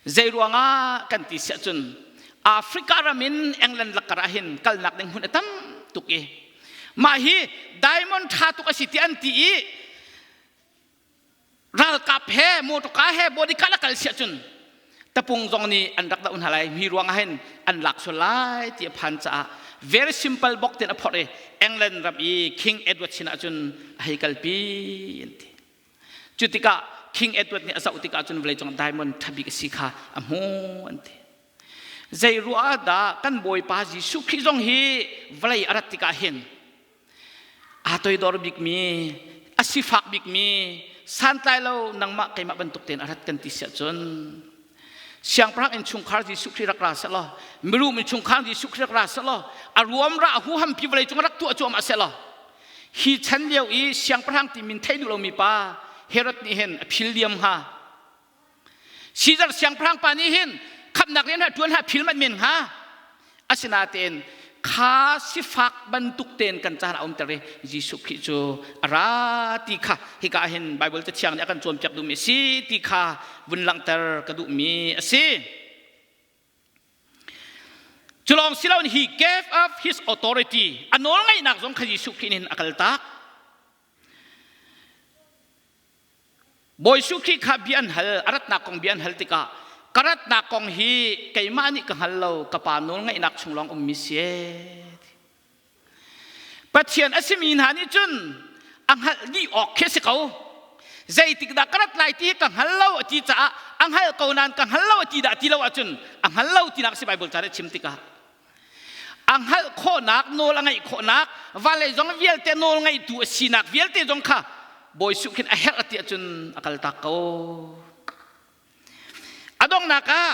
S1: Zei ruangah kan ti siah cun Africa ram in England lakar ah hin kalnak ding hmun a tam tuk i mah hi diamond tha tuk a si ti an ti i ralkap he motorka he bodyguard a kal siah cun tapung zong nih an rak doh hna lai mi ruangah hin an lak sual lai ti a phan caah very simple bok ten a phorh i England ram i King Edward sinah cun a hei kalpi an ti. Cu tikah King Edward nih a zoh tikah cun vawleicung diamond ṭhabik a si kha a hmu an ti. Zei ruah ah dah kan Bawipa Jesuh Khrih zong hi vawlei a rat tikah hin aa toidor bikmi, a sifak bikmi, santlai lo nangmah keimah bantuk tein a rat kan ti siah cun siangpahrang innchungkhar Jesuh Khrih rak ra sehlaw mirum innchungkhar Jesuh Khrih rak ra sehlaw a ruam ra a huhampi vawlei cung rak tuah cuahmah sehlaw hi chan lio i siangpahrang ti min thei duh lomi pa Herod nih hin a phil diam hnga Caesar siangpahrang pa nih hin khamnak rian ha tuan ha phil mat men hnga Asinain kha sifak bantuk tein kan caan a umter i Jesuh Khrih cu a ra ti kha hika ah hin Baibal Cathiang nih a kan cawnpiak duhmi a si ti kha vun langhter ka duhmi a si. Cu lawng si loin he gave up his authority a nawlngeihnak zong kha Jesuh Khrih nih hin a kaltak. Bawi Jesuh Khrih kha bia an hal, a ratnak kong bia an hal tikah ka ratnak kong hi keimah nih ka hngal lo, ka pa nawlngaihnak chung lawng ummi si Pathian a simi hna nih cun a hngalh dih awk khi a si ko. Zeitik dah ka rat lai ti hi ka hngal lo a ti caah a hngal ko nain ka hngal lo a ti dah ti lo ahcun a hngal lo tinak a si Bible ca nih a chim tikah. A hngalh khawhnak nawl a ngeih khawhnak vale zong vialte nawl ngeitu a sinak vialte zong kha Bawi Suh khin a herh a ti ahcun a kaltak ko. A donghnak ah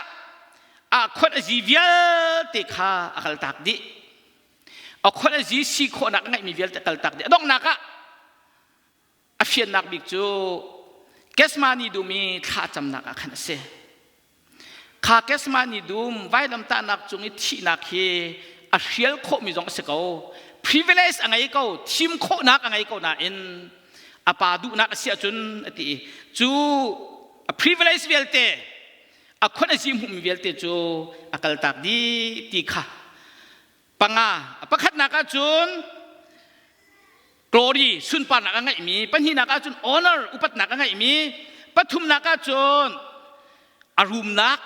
S1: a khuat a zi vialte kha a kaltak dih. A khuat a zi si khawhnak a ngeihmi vialte a kaltak dih. A donghnak ah a fiannak bik cu Gethsemane dum i thla camnak ah khan a si. Kha Gethsemane dum vailamtahnak cung i thihnak hi a hrial khawhmi zong a si ko. Privilege a ngei ko, thim khawhnak a ngei ko nain a pa duhnak a si ahcun a ti i cu a privilege vialte a khon a zi hmuhmi vialte cu a kaltak dih ti kha panga pakhatnak ahcun glory sunparnak a ngeihmi pahnihnak ahcun honor upatnak a ngeihmi pathumnak ahcun a rumnak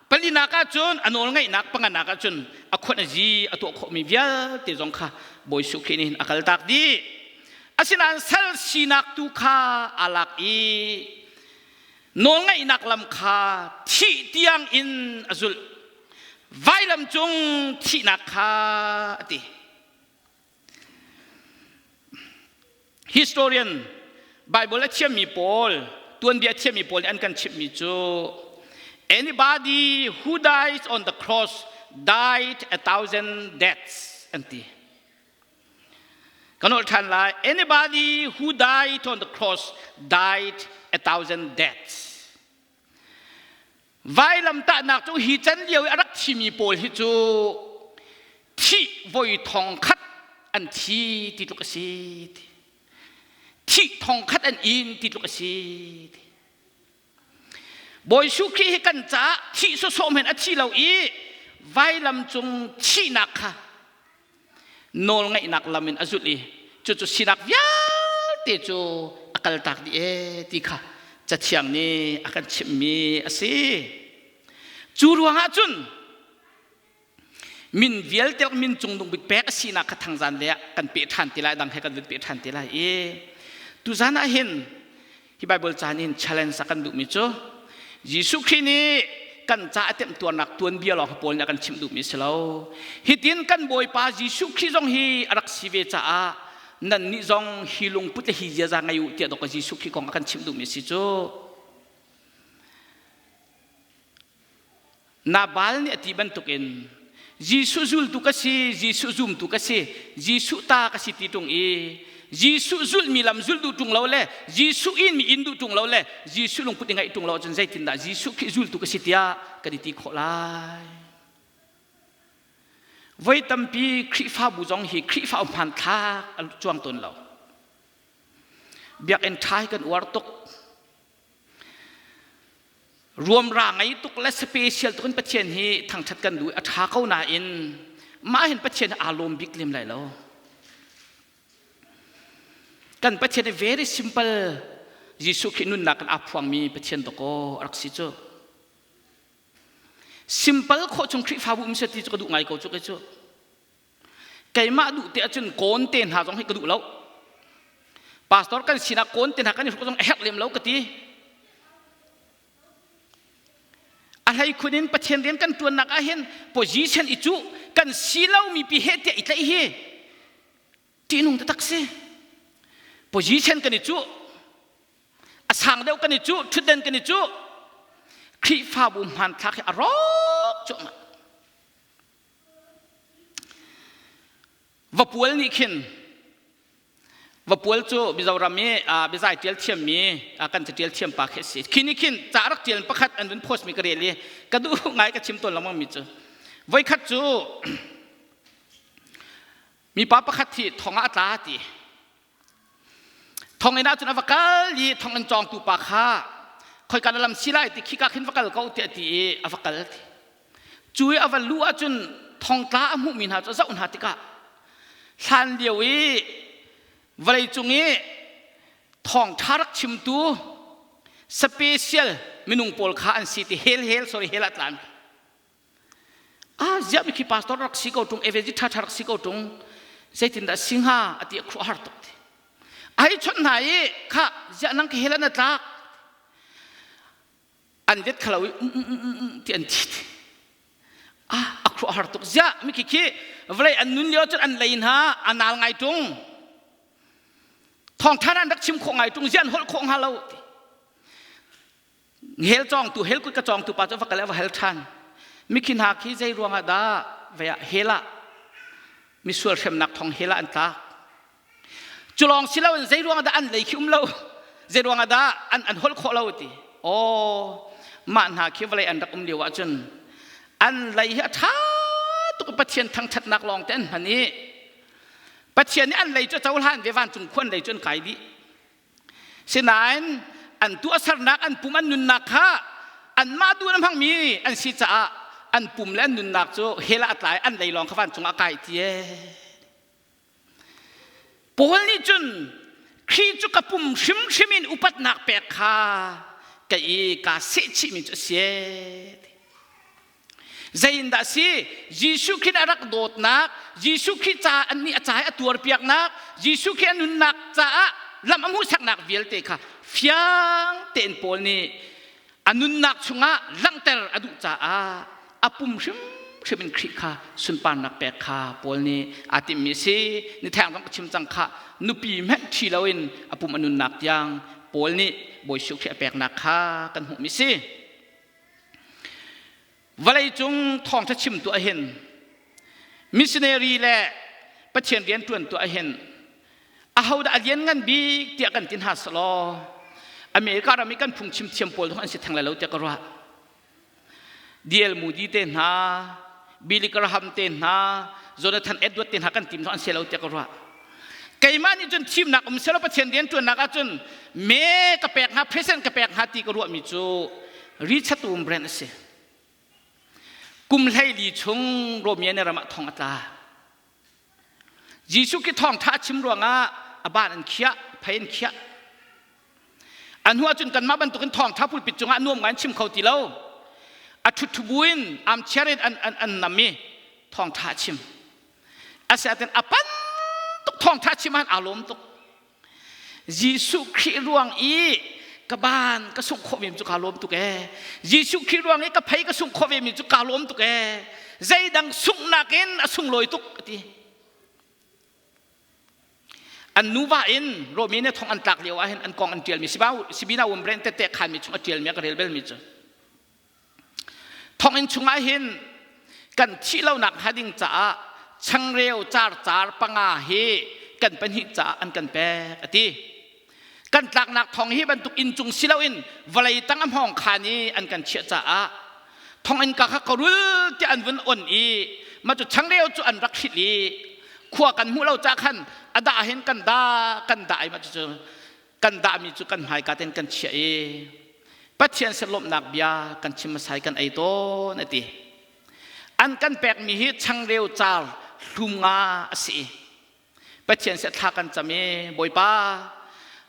S1: palinak ahcun a nawlngeihnak panganak ahcun a khuan a zi a tuah khawhmi vialte zong kha Bawi Jesuh Khrih nih hin a kaltak dih asinain sal sinak tu kha aa lak i nawlngeihnak lam kha thih tiang in a zulh vailam cung thihnak kha a ti Historian Bible a thiammi pawl tuanbia a thiammi pawl nih an kan chimhmi cu anybody who dies on the cross died a thousand deaths an ti. Kan holh ṭhan lai anybody who died on the cross died a thousand deaths. Vailamtahnak cu hi can lio i a rak thimi pawl hi cu thih voi thong khat an thi ti tluk a si ti. Thih thong khat an in ti tluk a si ti. Bawi Jesuh Khrih hi kan caah thih sawsawh men a thi lo i vailam cung thihnak kha nawlngaihnak lam in a zulh i cucu sinak vialte cu a kaltak dih ee ti kha cathiang nih a kan chimhmi a si. Cu ruangah cun min vialte min cungnung bik pek a sinak kha thangzan le ah kan peh ṭhan te lai dang he kan vun peh ṭhan te lai i tuzan ah hin Hi Bible caan in challenge a kan duhmi cu Jesuh Khrih nih kan ca a temtuarnak tuanbia lawng pawl nih a kan chimh duhmi si lo. Hitin kan Bawipa Jesuh Khrih zong hi a rak si ve caah nannih zong hi lungput le hi ziaza ngei u tiah dawk Jesuh Khrih kong a kan chimh duhmi si cu. Nabal nih a ti bantukin Jesuh zultu ka si, Jesuh zumtu ka si, Jesuh ta ka si ti ṭung i Jesuh zulhmi lam zulh duh ṭung lo le Jesuh in mi inn duh ṭung lo le Jesuh lungput i ngaih ṭung lo ahcun zeitindah Jesuh Khrih zultu ka si tiah kan i ti khawh lai? Voi tampi Khrihfabu zong hi Khrihfa hmanthlak a cuang tawn lo. Biakinn ṭha hi kan uar tuk. Ruamra ngei tuk le special tuk in Pathian hi thangṭhat kan duh i a ṭha ko nain mah hin Pathian hi aa lawm bik lem lai lo. Kan Pathian hi very simple Jesuh Khrih nunnak in aa phuangmi Pathian dawkaw a rak si cu. Simple khawh chung Khrihfabu um seh ti cu ka duh ngai ko cu kei cu. Keimah duh te ahcun kawn te hna zong hi ka duh lo. Pastor kan sinah kawn te hna kan i hruk zong a herh lem lo ka ti. A hlei khun in Pathian rian kan tuannak ah hin position i cu kan si lomi pi he tiah i tlaih hi ṭihnung taktak si. Position kan i cuh, a sang deuh kan i cuh, ṭhutden kan i cuh, Khrihfabu hmanthlak hi a rawk cuahmah. Vapual nih khin Vapual cu Mizoram i biazai ṭial thiammi kan caṭial thiam pa khi a si. Khi nih khin ca rak ṭial pakhat an vun post mi ka rel i ka duh ngai ka chim tawn lengmang mi cu voikhat cu mipa pakhat hi thong ah a tla ti. Thonginn ah cun a va kal i thonginn cawngtu pa kha khoika na lam si lai ti khika khin va kal ko tiah a ti i a va kal ti. Cu i a va luh ahcun thongtla a hmuhmi hna cu a zoh hna tikah hlan lio i vawleicung i thawngṭha rak chimtu special minung pawl kha an si ti hel hel sorry hel ah tlan Ah, ziah mi khi pastor rak si ko ṭung, evangelist ṭha ṭha rak si ko ṭung, zeitindah si hnga a ti a khuah har tuk ti. A hei chawnh hna i kha ziah nang ka hel an tlak. An vet khalo i um um um um ti an thi ti. Ah, a khuah har tuk. Ziah mi khi khi vawlei an nun lio cun an lei hna a nal ngai ṭung. Thawngṭha an rak chim khawh ngai ṭung, ziah an holh khawh hnga lo ti. Hell cawngtu hell kut ka cawngtu pa cu va kal i a va hal ṭhan. Mikhi hna khi zei ruangah dah vei ah hell ah misual hremnak thong hell ah an tlak. Cu lawng si loin zei ruangah dah an lei khi um lo, zei ruangah dah an an holh khawh lo ti. Aw, mah hna khi vawlei an rak um lio ahcun an lei hi a ṭha tuk i Pathian thangṭhatnak lawng te an hman i Pathian nih an lei cu a cohlan ve vancung khua an lei cu an kai dih. Sinain an tuahsernak, an pum, an nunnak kha anmah duh in a hmangmi an si caah an pum le an nunnak cu hell ah a tla i an lei lawng kha vancung ah a kai ti ee. Paul nih cun Khrih cu ka pum hrimhrim in upatnak pek kha ka i kaa sehchihmi cu a si ee. Zeiindah si? Jesuh Khrih a rak dawtnak, Jesuh Khrih ca an nih a ca i a tuarpiaknak, Jesuh Khrih a nunnak caah lam a hmuhsaknak vialte kha fiang tein Paul nih a nunnak chungah langhter a duh caah a pum hrimhrim in Khrih kha sunparnak pek kha Paul nih aa timhmi a si. Nitheng zong ka chim cang kha nupi hmanh ṭhi loin a pum a nunnak tiang Paul nih Bawi Jesuh Khrih a peknak kha kan hmuhmi a si. Vawleicung thawngṭha chim tuah hin missionary le Pathian rian ṭuan tuah hin ahodah a lianngan bik tiah kan ti hna selaw America ram i kan phungchim thiam pawl zong an si theng lai lo tiah ka ruah. D.L. Moody te hna, Billy Graham te hna, Jonathan Edward te hna kan tim zong an si lo tiah ka ruah. Keimah nih cun thimnak um selaw Pathian rian ṭuannak ahcun me ka pek hnga, present ka pek hnga ti ka ruahmi cu Richard Wurmbrand a si. Kum 14 chung Romania ram ah thong a tla. Jesuh Khrih thawngṭha a chim ruangah a ban an khiah, phei an khiah. A hnu ahcun kanmah bantukin thawngṭha pulpit cungah nuam ngai in chim kho ti lo. A ṭhutṭhu buin armchair in an, an, an nam i thawngṭha a chim. Asinain a pan tuk thawngṭha chim ah aa lawm tuk. Jesuh Khrih ruang i ka ban ka sungh khawh ve cu kaa lawm tuk ee. Jesuh Khrih ruang i ka phei ka sungh khawh ve mi cu kaa lawm tuk ee. Zeidang sunghnak in a sunglawi tuk a ti. An nuva in Romi nih thong an tlak lio ah hin an kong an ṭialmi Sibina Wumbrand tette khanmi chung a ṭialmi a ka rel belmi cu. Thonginn chungah hin kan thih lonak hnga ding caah changreu carcar panga hi kan pahnih caah an kan pek a ti. Kan tlaknak thong hi bantuk inn cung si loin vawlei tang a hmawng khan i an kan chiah caah thonginn ka kha ka rul tiah an vun on i mah cu changreu cu an rak hrilh i khua kan hmuh lo ca khan a dah hin kan dah kan dah i mah cucu kan dahmi cu kan hmaika ten kan chiah i. Pathian sin lawmhnak bia kan chim hmasai kan ei tawn a ti. An kan pekmi hi changreu car hlum nga a si. Pathian sin thla kan cam i Bawipa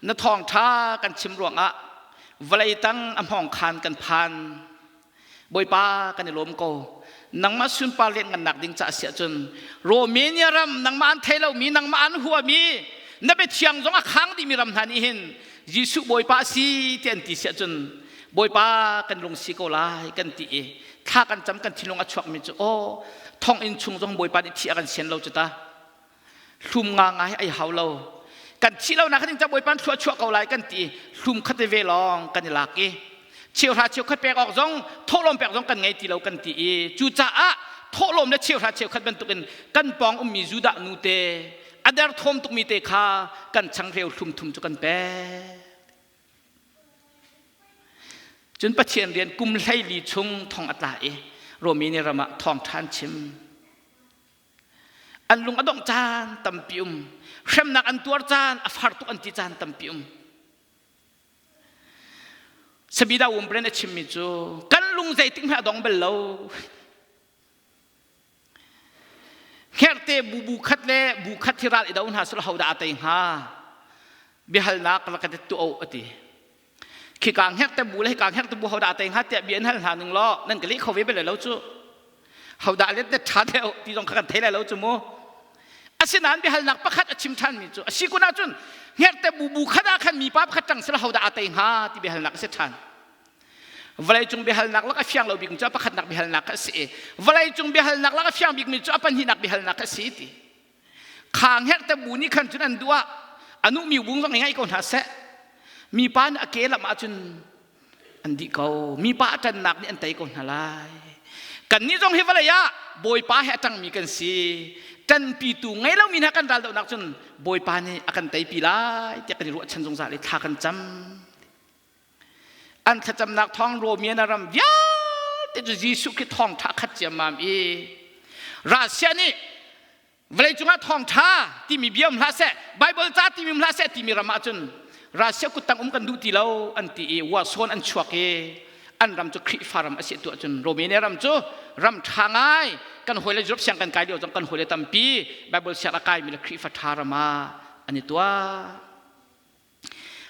S1: na thawngṭha kan chim ruangah vawlei tang a hmawng khan kan phan. Bawipa kan i lawm ko. Nangmah sunpar lianngannak ding caah siah cun Romania ram nangmah an thei lomi nangmah an huami na biathiang zong a khang dihmi ram hna nih hin Jesuh Bawipa a si ti an ti siah cun Bawipa kan lungsi ko lai kan ti i thla kan cam kan thinlung a chuakmi cu aw thonginn chung zong Bawipa nih thi a kan sian lo cu ta hlum nga ngai ai hau lo kan thi lo nak ding ca Bawipa thlua chuah ko lai kan ti hlum khat ve lawng kan i lak i cheuhra cheukhat pek awk zong thawhlawm pek zong kan ngei ti lo kan ti i cucaah thawhlawm le cheuhra cheukhat bantukin kan pawng ummi Judah nu te a derthawm tukmi te kha kan changreu hlum thum cu kan pek. Cun Pathian rian kum 14 chung thong a tla i Romania ram ah thawngṭha an chim. An lung a dongh caan tampi um. Hremnak an tuar caan, a far tuk an ti caan tampi um. Sabida Wumbren a chimmi cu kan lung zeitik hmanh a dong bal lo. Hngerhte bu bu khat le bu khat hi ral i do hna sula hodah a tei hnga? Biahalnak rak ka tu o a ti. Khika hngerhte bu le hika hngerhte bu hodah a tei hnga tiah bia an hal hna ning law nan ka leh kho ve bel lo cu. Hodah let net ṭha deuh ti zong kha kan thei lai lo cu mu. Asinain biahalnak pakhat a chim ṭhanmi cu a si kun ahcun hngerhte bu bu khat ah khan mipa pakhat ṭang sila hodah a tei hnga ti biahalnak a si ṭhan. Vawleicung biahalnak lak a fiang lo bikmi cu a pakhatnak biahalnak kha a si i vawleicung biahalnak lak a fiang bikmi cu a pahnihnak biahalnak kha a si ti. Kha hngerhte bu nih khan cun an duh ah a nu mi bung zong i ngaih ko hna seh. Mipa nih a ke lam ahcun an dih ko. Mipa a ṭannak nih an tei ko hna lai. Kannih zong hi vawlei ah Bawipa he a ṭangmi kan si. Ṭanpitu ngei lomi hna kan ral dohnak cun Bawipa nih a kan teipi lai tiah kan i ruahchan zungzal i thla kan cam. An thlacamnak thawng Romania ram vialte cu Jesuh Khrih thawngṭha khat ciammam i Russia nih vawleicung ah thawngṭha timi bia um hlah seh, Bible ca timi um hlah seh timi ram ahcun Russia kuttang um kan duh ti lo an ti i wasawn an chuak i an ram cu Khrihfa ram a si tu ahcun Romania ram cu ram ṭha ngai kan hawile Europe siang kan kai lio zong kan hawile tampi Bible siang a kaimi le Khrihfa ṭha ram ah an i tuah.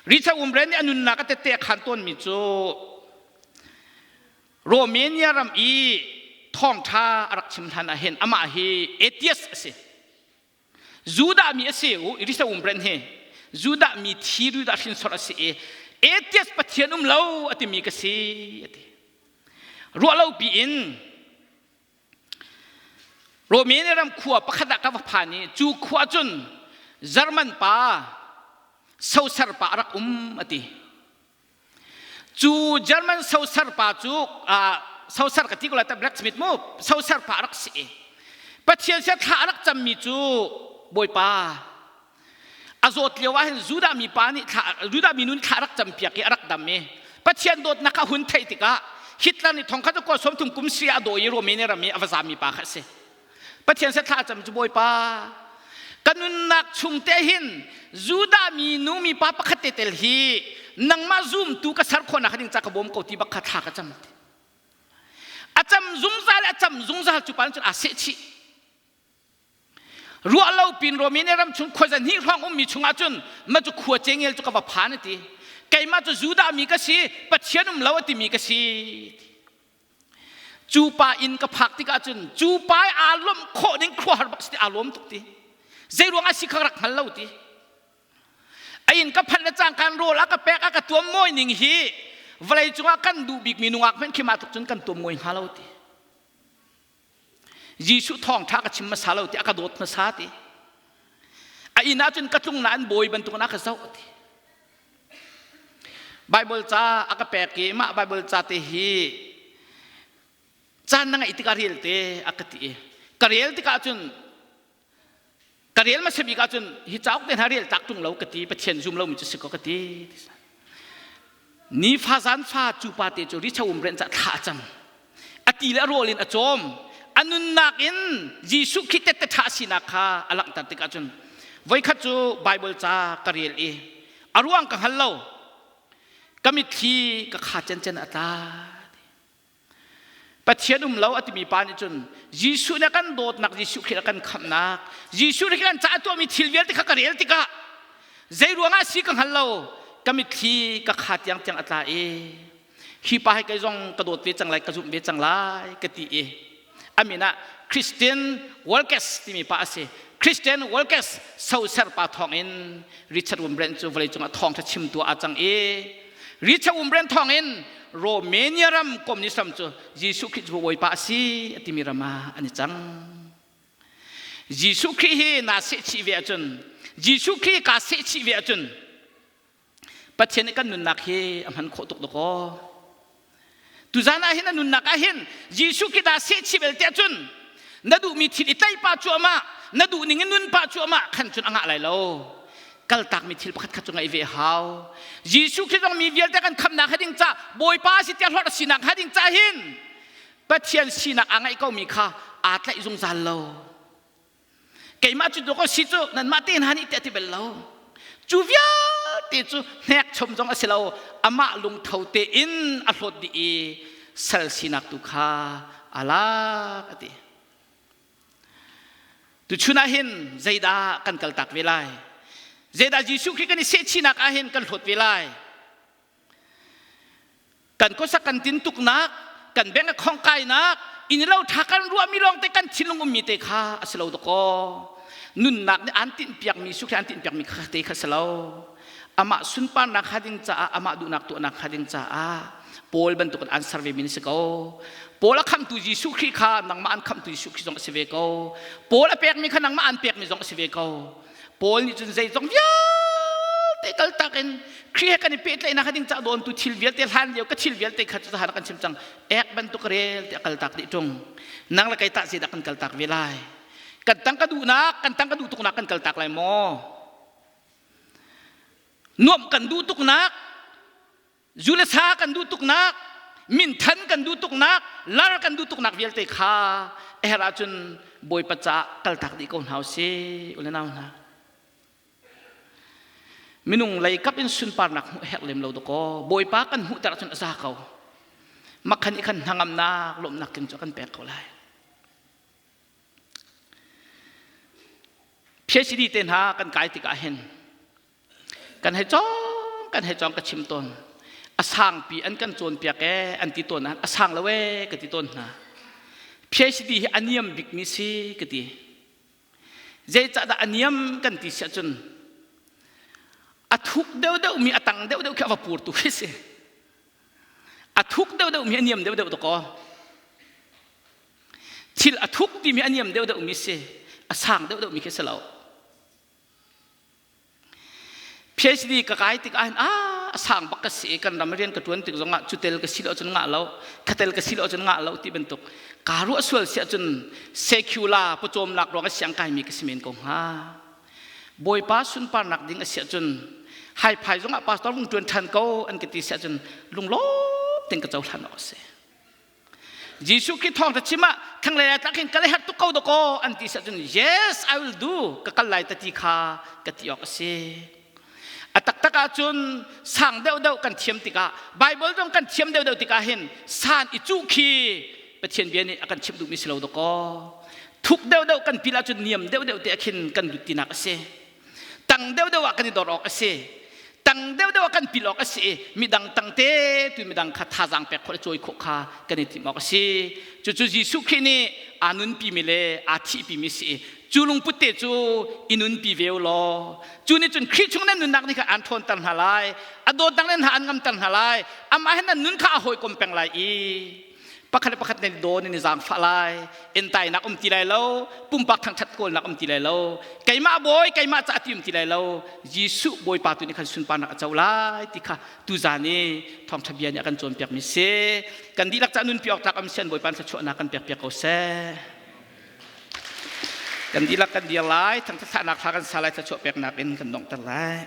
S1: Richard Wurmbrand nih a nunnak a tette a khaan tawnmi cu Romania ram i thawngṭha a rak chim hlan ah hin amah hi atheist a si. Judah mi a si u Richard Wurmbrand hi Judah mi thi Judah hrinsor a si i atheist Pathian um lo a timi ka si a ti. Ruah lo piin Romania ram khua pakhat ah ka va phan i cu khua cun German pa soser pa a rak um a ti. Cu German soser pa cu soser ka ti ko lai ta blacksmith mu soser pa a rak si i Pathian sia thla a rak cammi cu Bawipa a zawt lio ah hin Judah mi pa nih thla Judah mi nu nih thla a rak campiak i a rak dam i Pathian dawtnak a hun theih tikah Hitler nih thongkhat a kuat 30 kum si a dawi i Romania ram i a va zami pa kha a si. Pathian se thla cam cu Bawipa ka nunnak chung te hin Judah mi nu mi pa pakhat te tel hi nangmah zumtu ka ser khawhnak ding ca ka bawm ko ti bak kha thla ka cam. A cam zungzal a cam zungzal cu pa cun aa seh chih. Ruah lo pin Romania ram chung khuaza hnih hrawng ummi chungah cun ma cu khua cengel cu ka va phan a ti. Keimah cu Judah mi ka si, Pathian um lo a timi ka si. Cu pa inn ka phak tikah cun cu pa i aa lawmh khawh ding khuahar bak si ti aa lawm tuk ti. Zei ruang ah si kha rak hngal lo ti. A inn ka phanh le cangkaan rawl a ka pek a ka tuam mawi ning hi vawlei cungah kan duh bikmi nungak hmanh khi mah tluk cun kan tuam mawi hnga lo ti. Jesuh thawngṭha ka chim hmasa lo ti a ka dawt hmasa ti. A inn ah cun ka tlung nain bawi bantukin a ka zoh ti. Bible ca a ka pek i mah Bible ca te hi caan na ngeih tikah rel te a ka ti i ka rel tikah cun ka rel hmasa bik ahcun hi cauk te hna rel tak ṭung lo ka ti Pathian zum lomi cu si ko ka ti nifa zan fa cu pa te cu richo um ren ca thla a cam a ti le a rawl in a cawm a nunnak in Jesuh Khrih tette ṭha sinak kha a langhter tikah cun voikhat cu Bible ca ka rel i a ruang ka hngal lo. Ka mitthli ka kha cencen a tla. Pathian um lo a timi pa nih cun Jesuh nih a kan dawtnak, Jesuh Khrih a kan khamhnak, Jesuh nih kan caah tuahmi thil vialte kha ka rel tikah zei ruangah si ka hngal lo, ka mitthli ka kha tiang tiang a tla i hi pa hi kei zong ka dawt ve cang lai, ka zumh ve cang lai ka ti i a min ah Christian Walkes timi pa a si. Christian Walkes soser pa thawngin Richard Wurmbrand cu vawleicung ah thawngṭha chimtu ah cang i Richard Wurmbrand thawngin Romania ram communist ram cu Jesuh Khrih cu Bawipa a si a timi ram ah an i cang. Jesuh Khrih hi naa sehchih ve ahcun Jesuh Khrih kaa sehchih ve ahcun Pathian nih kan nunnak hi a hman khawh tuk dakaw. Tuzan ah hin a nunnak ah hin Jesuh Khrih dah sehchih bel tiah cun na duhmi thil i tlaih pah cuahmah na duh ning in nun pah cuahmah khan cun a ngah lai lo. Kaltakmi thil pakhat khat cu ngaih ve hau. Jesuh Khrih zong mi vialte kan khamnak ha ding ca Bawipa si tiah hlorh a sinak ha ding ca hin Pathian sinak aa ngaih komi kha aa tlaih zungzal lo. Keimah cu dawk si cu nanmah te hna nih tiah ti bel lo. Cu vialte cu hnek chom zong a si lo. Amah lungtho tein a hlawt dih i sal sinak tu kha a lak a ti. Tuchun ah hin zeidah kan kaltak ve lai? Zeidah Jesuh Khrih kan i sehchihnak ah hin kan hlawt ve lai? Kan khuasak kan tintuknak, kan beng a khongkainak, inn lo tha kan ruahmi lawng te kan thinlung ummi te kha a si lo dakaw. Nunnak nih an tinhpiakmi sukhi an tinhpiakmi kha te kha si lo. Amah sunparnak kha ding caah, amah duhnak tuahnak kha ding caah Paul bantuk in an ser ve mi si ko. Paul a khamtu Jesuh Khrih kha nangmah an khamtu Jesuh Khrih zong a si ve ko. Paul a pekmi kha nangmah an pekmi zong a si ve ko. Paul nih cun zeizong vialte kaltak in Khrih he kan i pehtlaihnak ding ca dawntu thil vialte hlan lio ka thil vialte kha cu zahan kan chim cang ek bantuk rel ti a kaltak dih ṭung nang le kei tah zeidah kan kaltak ve lai kan tang ka duhnak kan tang ka duh tuknak kan kaltak lai maw nuamh kan duh tuknak zu le sa kan duh tuknak minthan kan duh tuknak lar kan duh tuknak vialte kha a herh ahcun Bawipa caah kaltak dih ko hna usih u le nau hna minung lei kap in sunparnak hmuh herh lem lo dakaw Bawipa kan hmuhter ahcun a za ko makhan i khan hnangamnak lawmhnak tling cu kan pek ko lai PhD te hna kan kai tikah hin Kan hei cawng, kan hei cawng ka chim tawn. A sangpi an kan cawnpiak ee an ti tawn a sang lo ee ka ti tawn hna. PhD hi a niam bikmi si ka ti. Zeicahdah a niam kan ti siah cun a thuk deuhdeuh mi a tang deuhdeuh khi a va pur tu khi si. A thuk deuhdeuh mi a niam deuhdeuh dakaw. Thil a thuk timi a niam deuhdeuh mi si. A sang deuhdeuh mi khi si lo. PhD ka kai tik ahhin a sang bak ka si i kan ram rian ka ṭuan tik zongah cu tel ka si lo cun ngah lo khatel ka si lo cun ngah lo ti bantuk kaa ruah sual si ahcun secular pawcawmnak ruang i siang kaimi ka si men ko hnga. Bawipa sunparnak ding a si ahcun haiphai zongah pastor vung ṭuan ṭhan ko an ka ti si ahcun lunglawm tein ka cohlan awk a si. Jesuh Khrih thawngtha chim ah thlanglei ah tlak hin kal herh tuk ko dakaw an ti cun yes I will do ka kal lai ta ti kha ka ti awk a si. A taktak ahcun sang deuhdeuh kan thiam tikah Bible zong kan thiam deuhdeuh tikah hin san i cuh khi Pathian bia nih a kan chimh duhmi si lo dakaw. Thuk deuhdeuh kan pil ahcun niam deuhdeuh te ah khin kan lut tinak a si. Tang deuhdeuh ah kan i dor awk a si. Tang deuhdeuh ah kan pil awk a si i midang tang te tu midang kha thazaang pek khawh le cawi khawh kha kan i timh awk a si. Cucu Jesuh Khrih nih aa nunpimi le aa thihpimi si i cu lungput te cu i nunpi ve u law cu nih cun Khrih chung nan nunnak nih khan aan ṭhawnter hna lai a dawtnak nan hna an ngamter hna lai amah he nan nun kha a hawikom peng lai i pakhat le pakhat nan i dawn in i zaangfah lai entainak um ti lai lo pumpak thangṭhat kawlnak um ti lai lo keimah bawi keimah ca ti um ti lai lo Jesuh Bawipa tu nih khan sunparnak a co lai ti kha tuzan i thawngṭha bia nih a kan cawnpiakmi si kan dihlak ca nunpi awk tlak am sian Bawipa thluachuahnak kan pek piak ko seh kan dihlak kan dir lai thangṭhat thlahnak thla kan sa lai thluachuah peknak in kan donghter lai.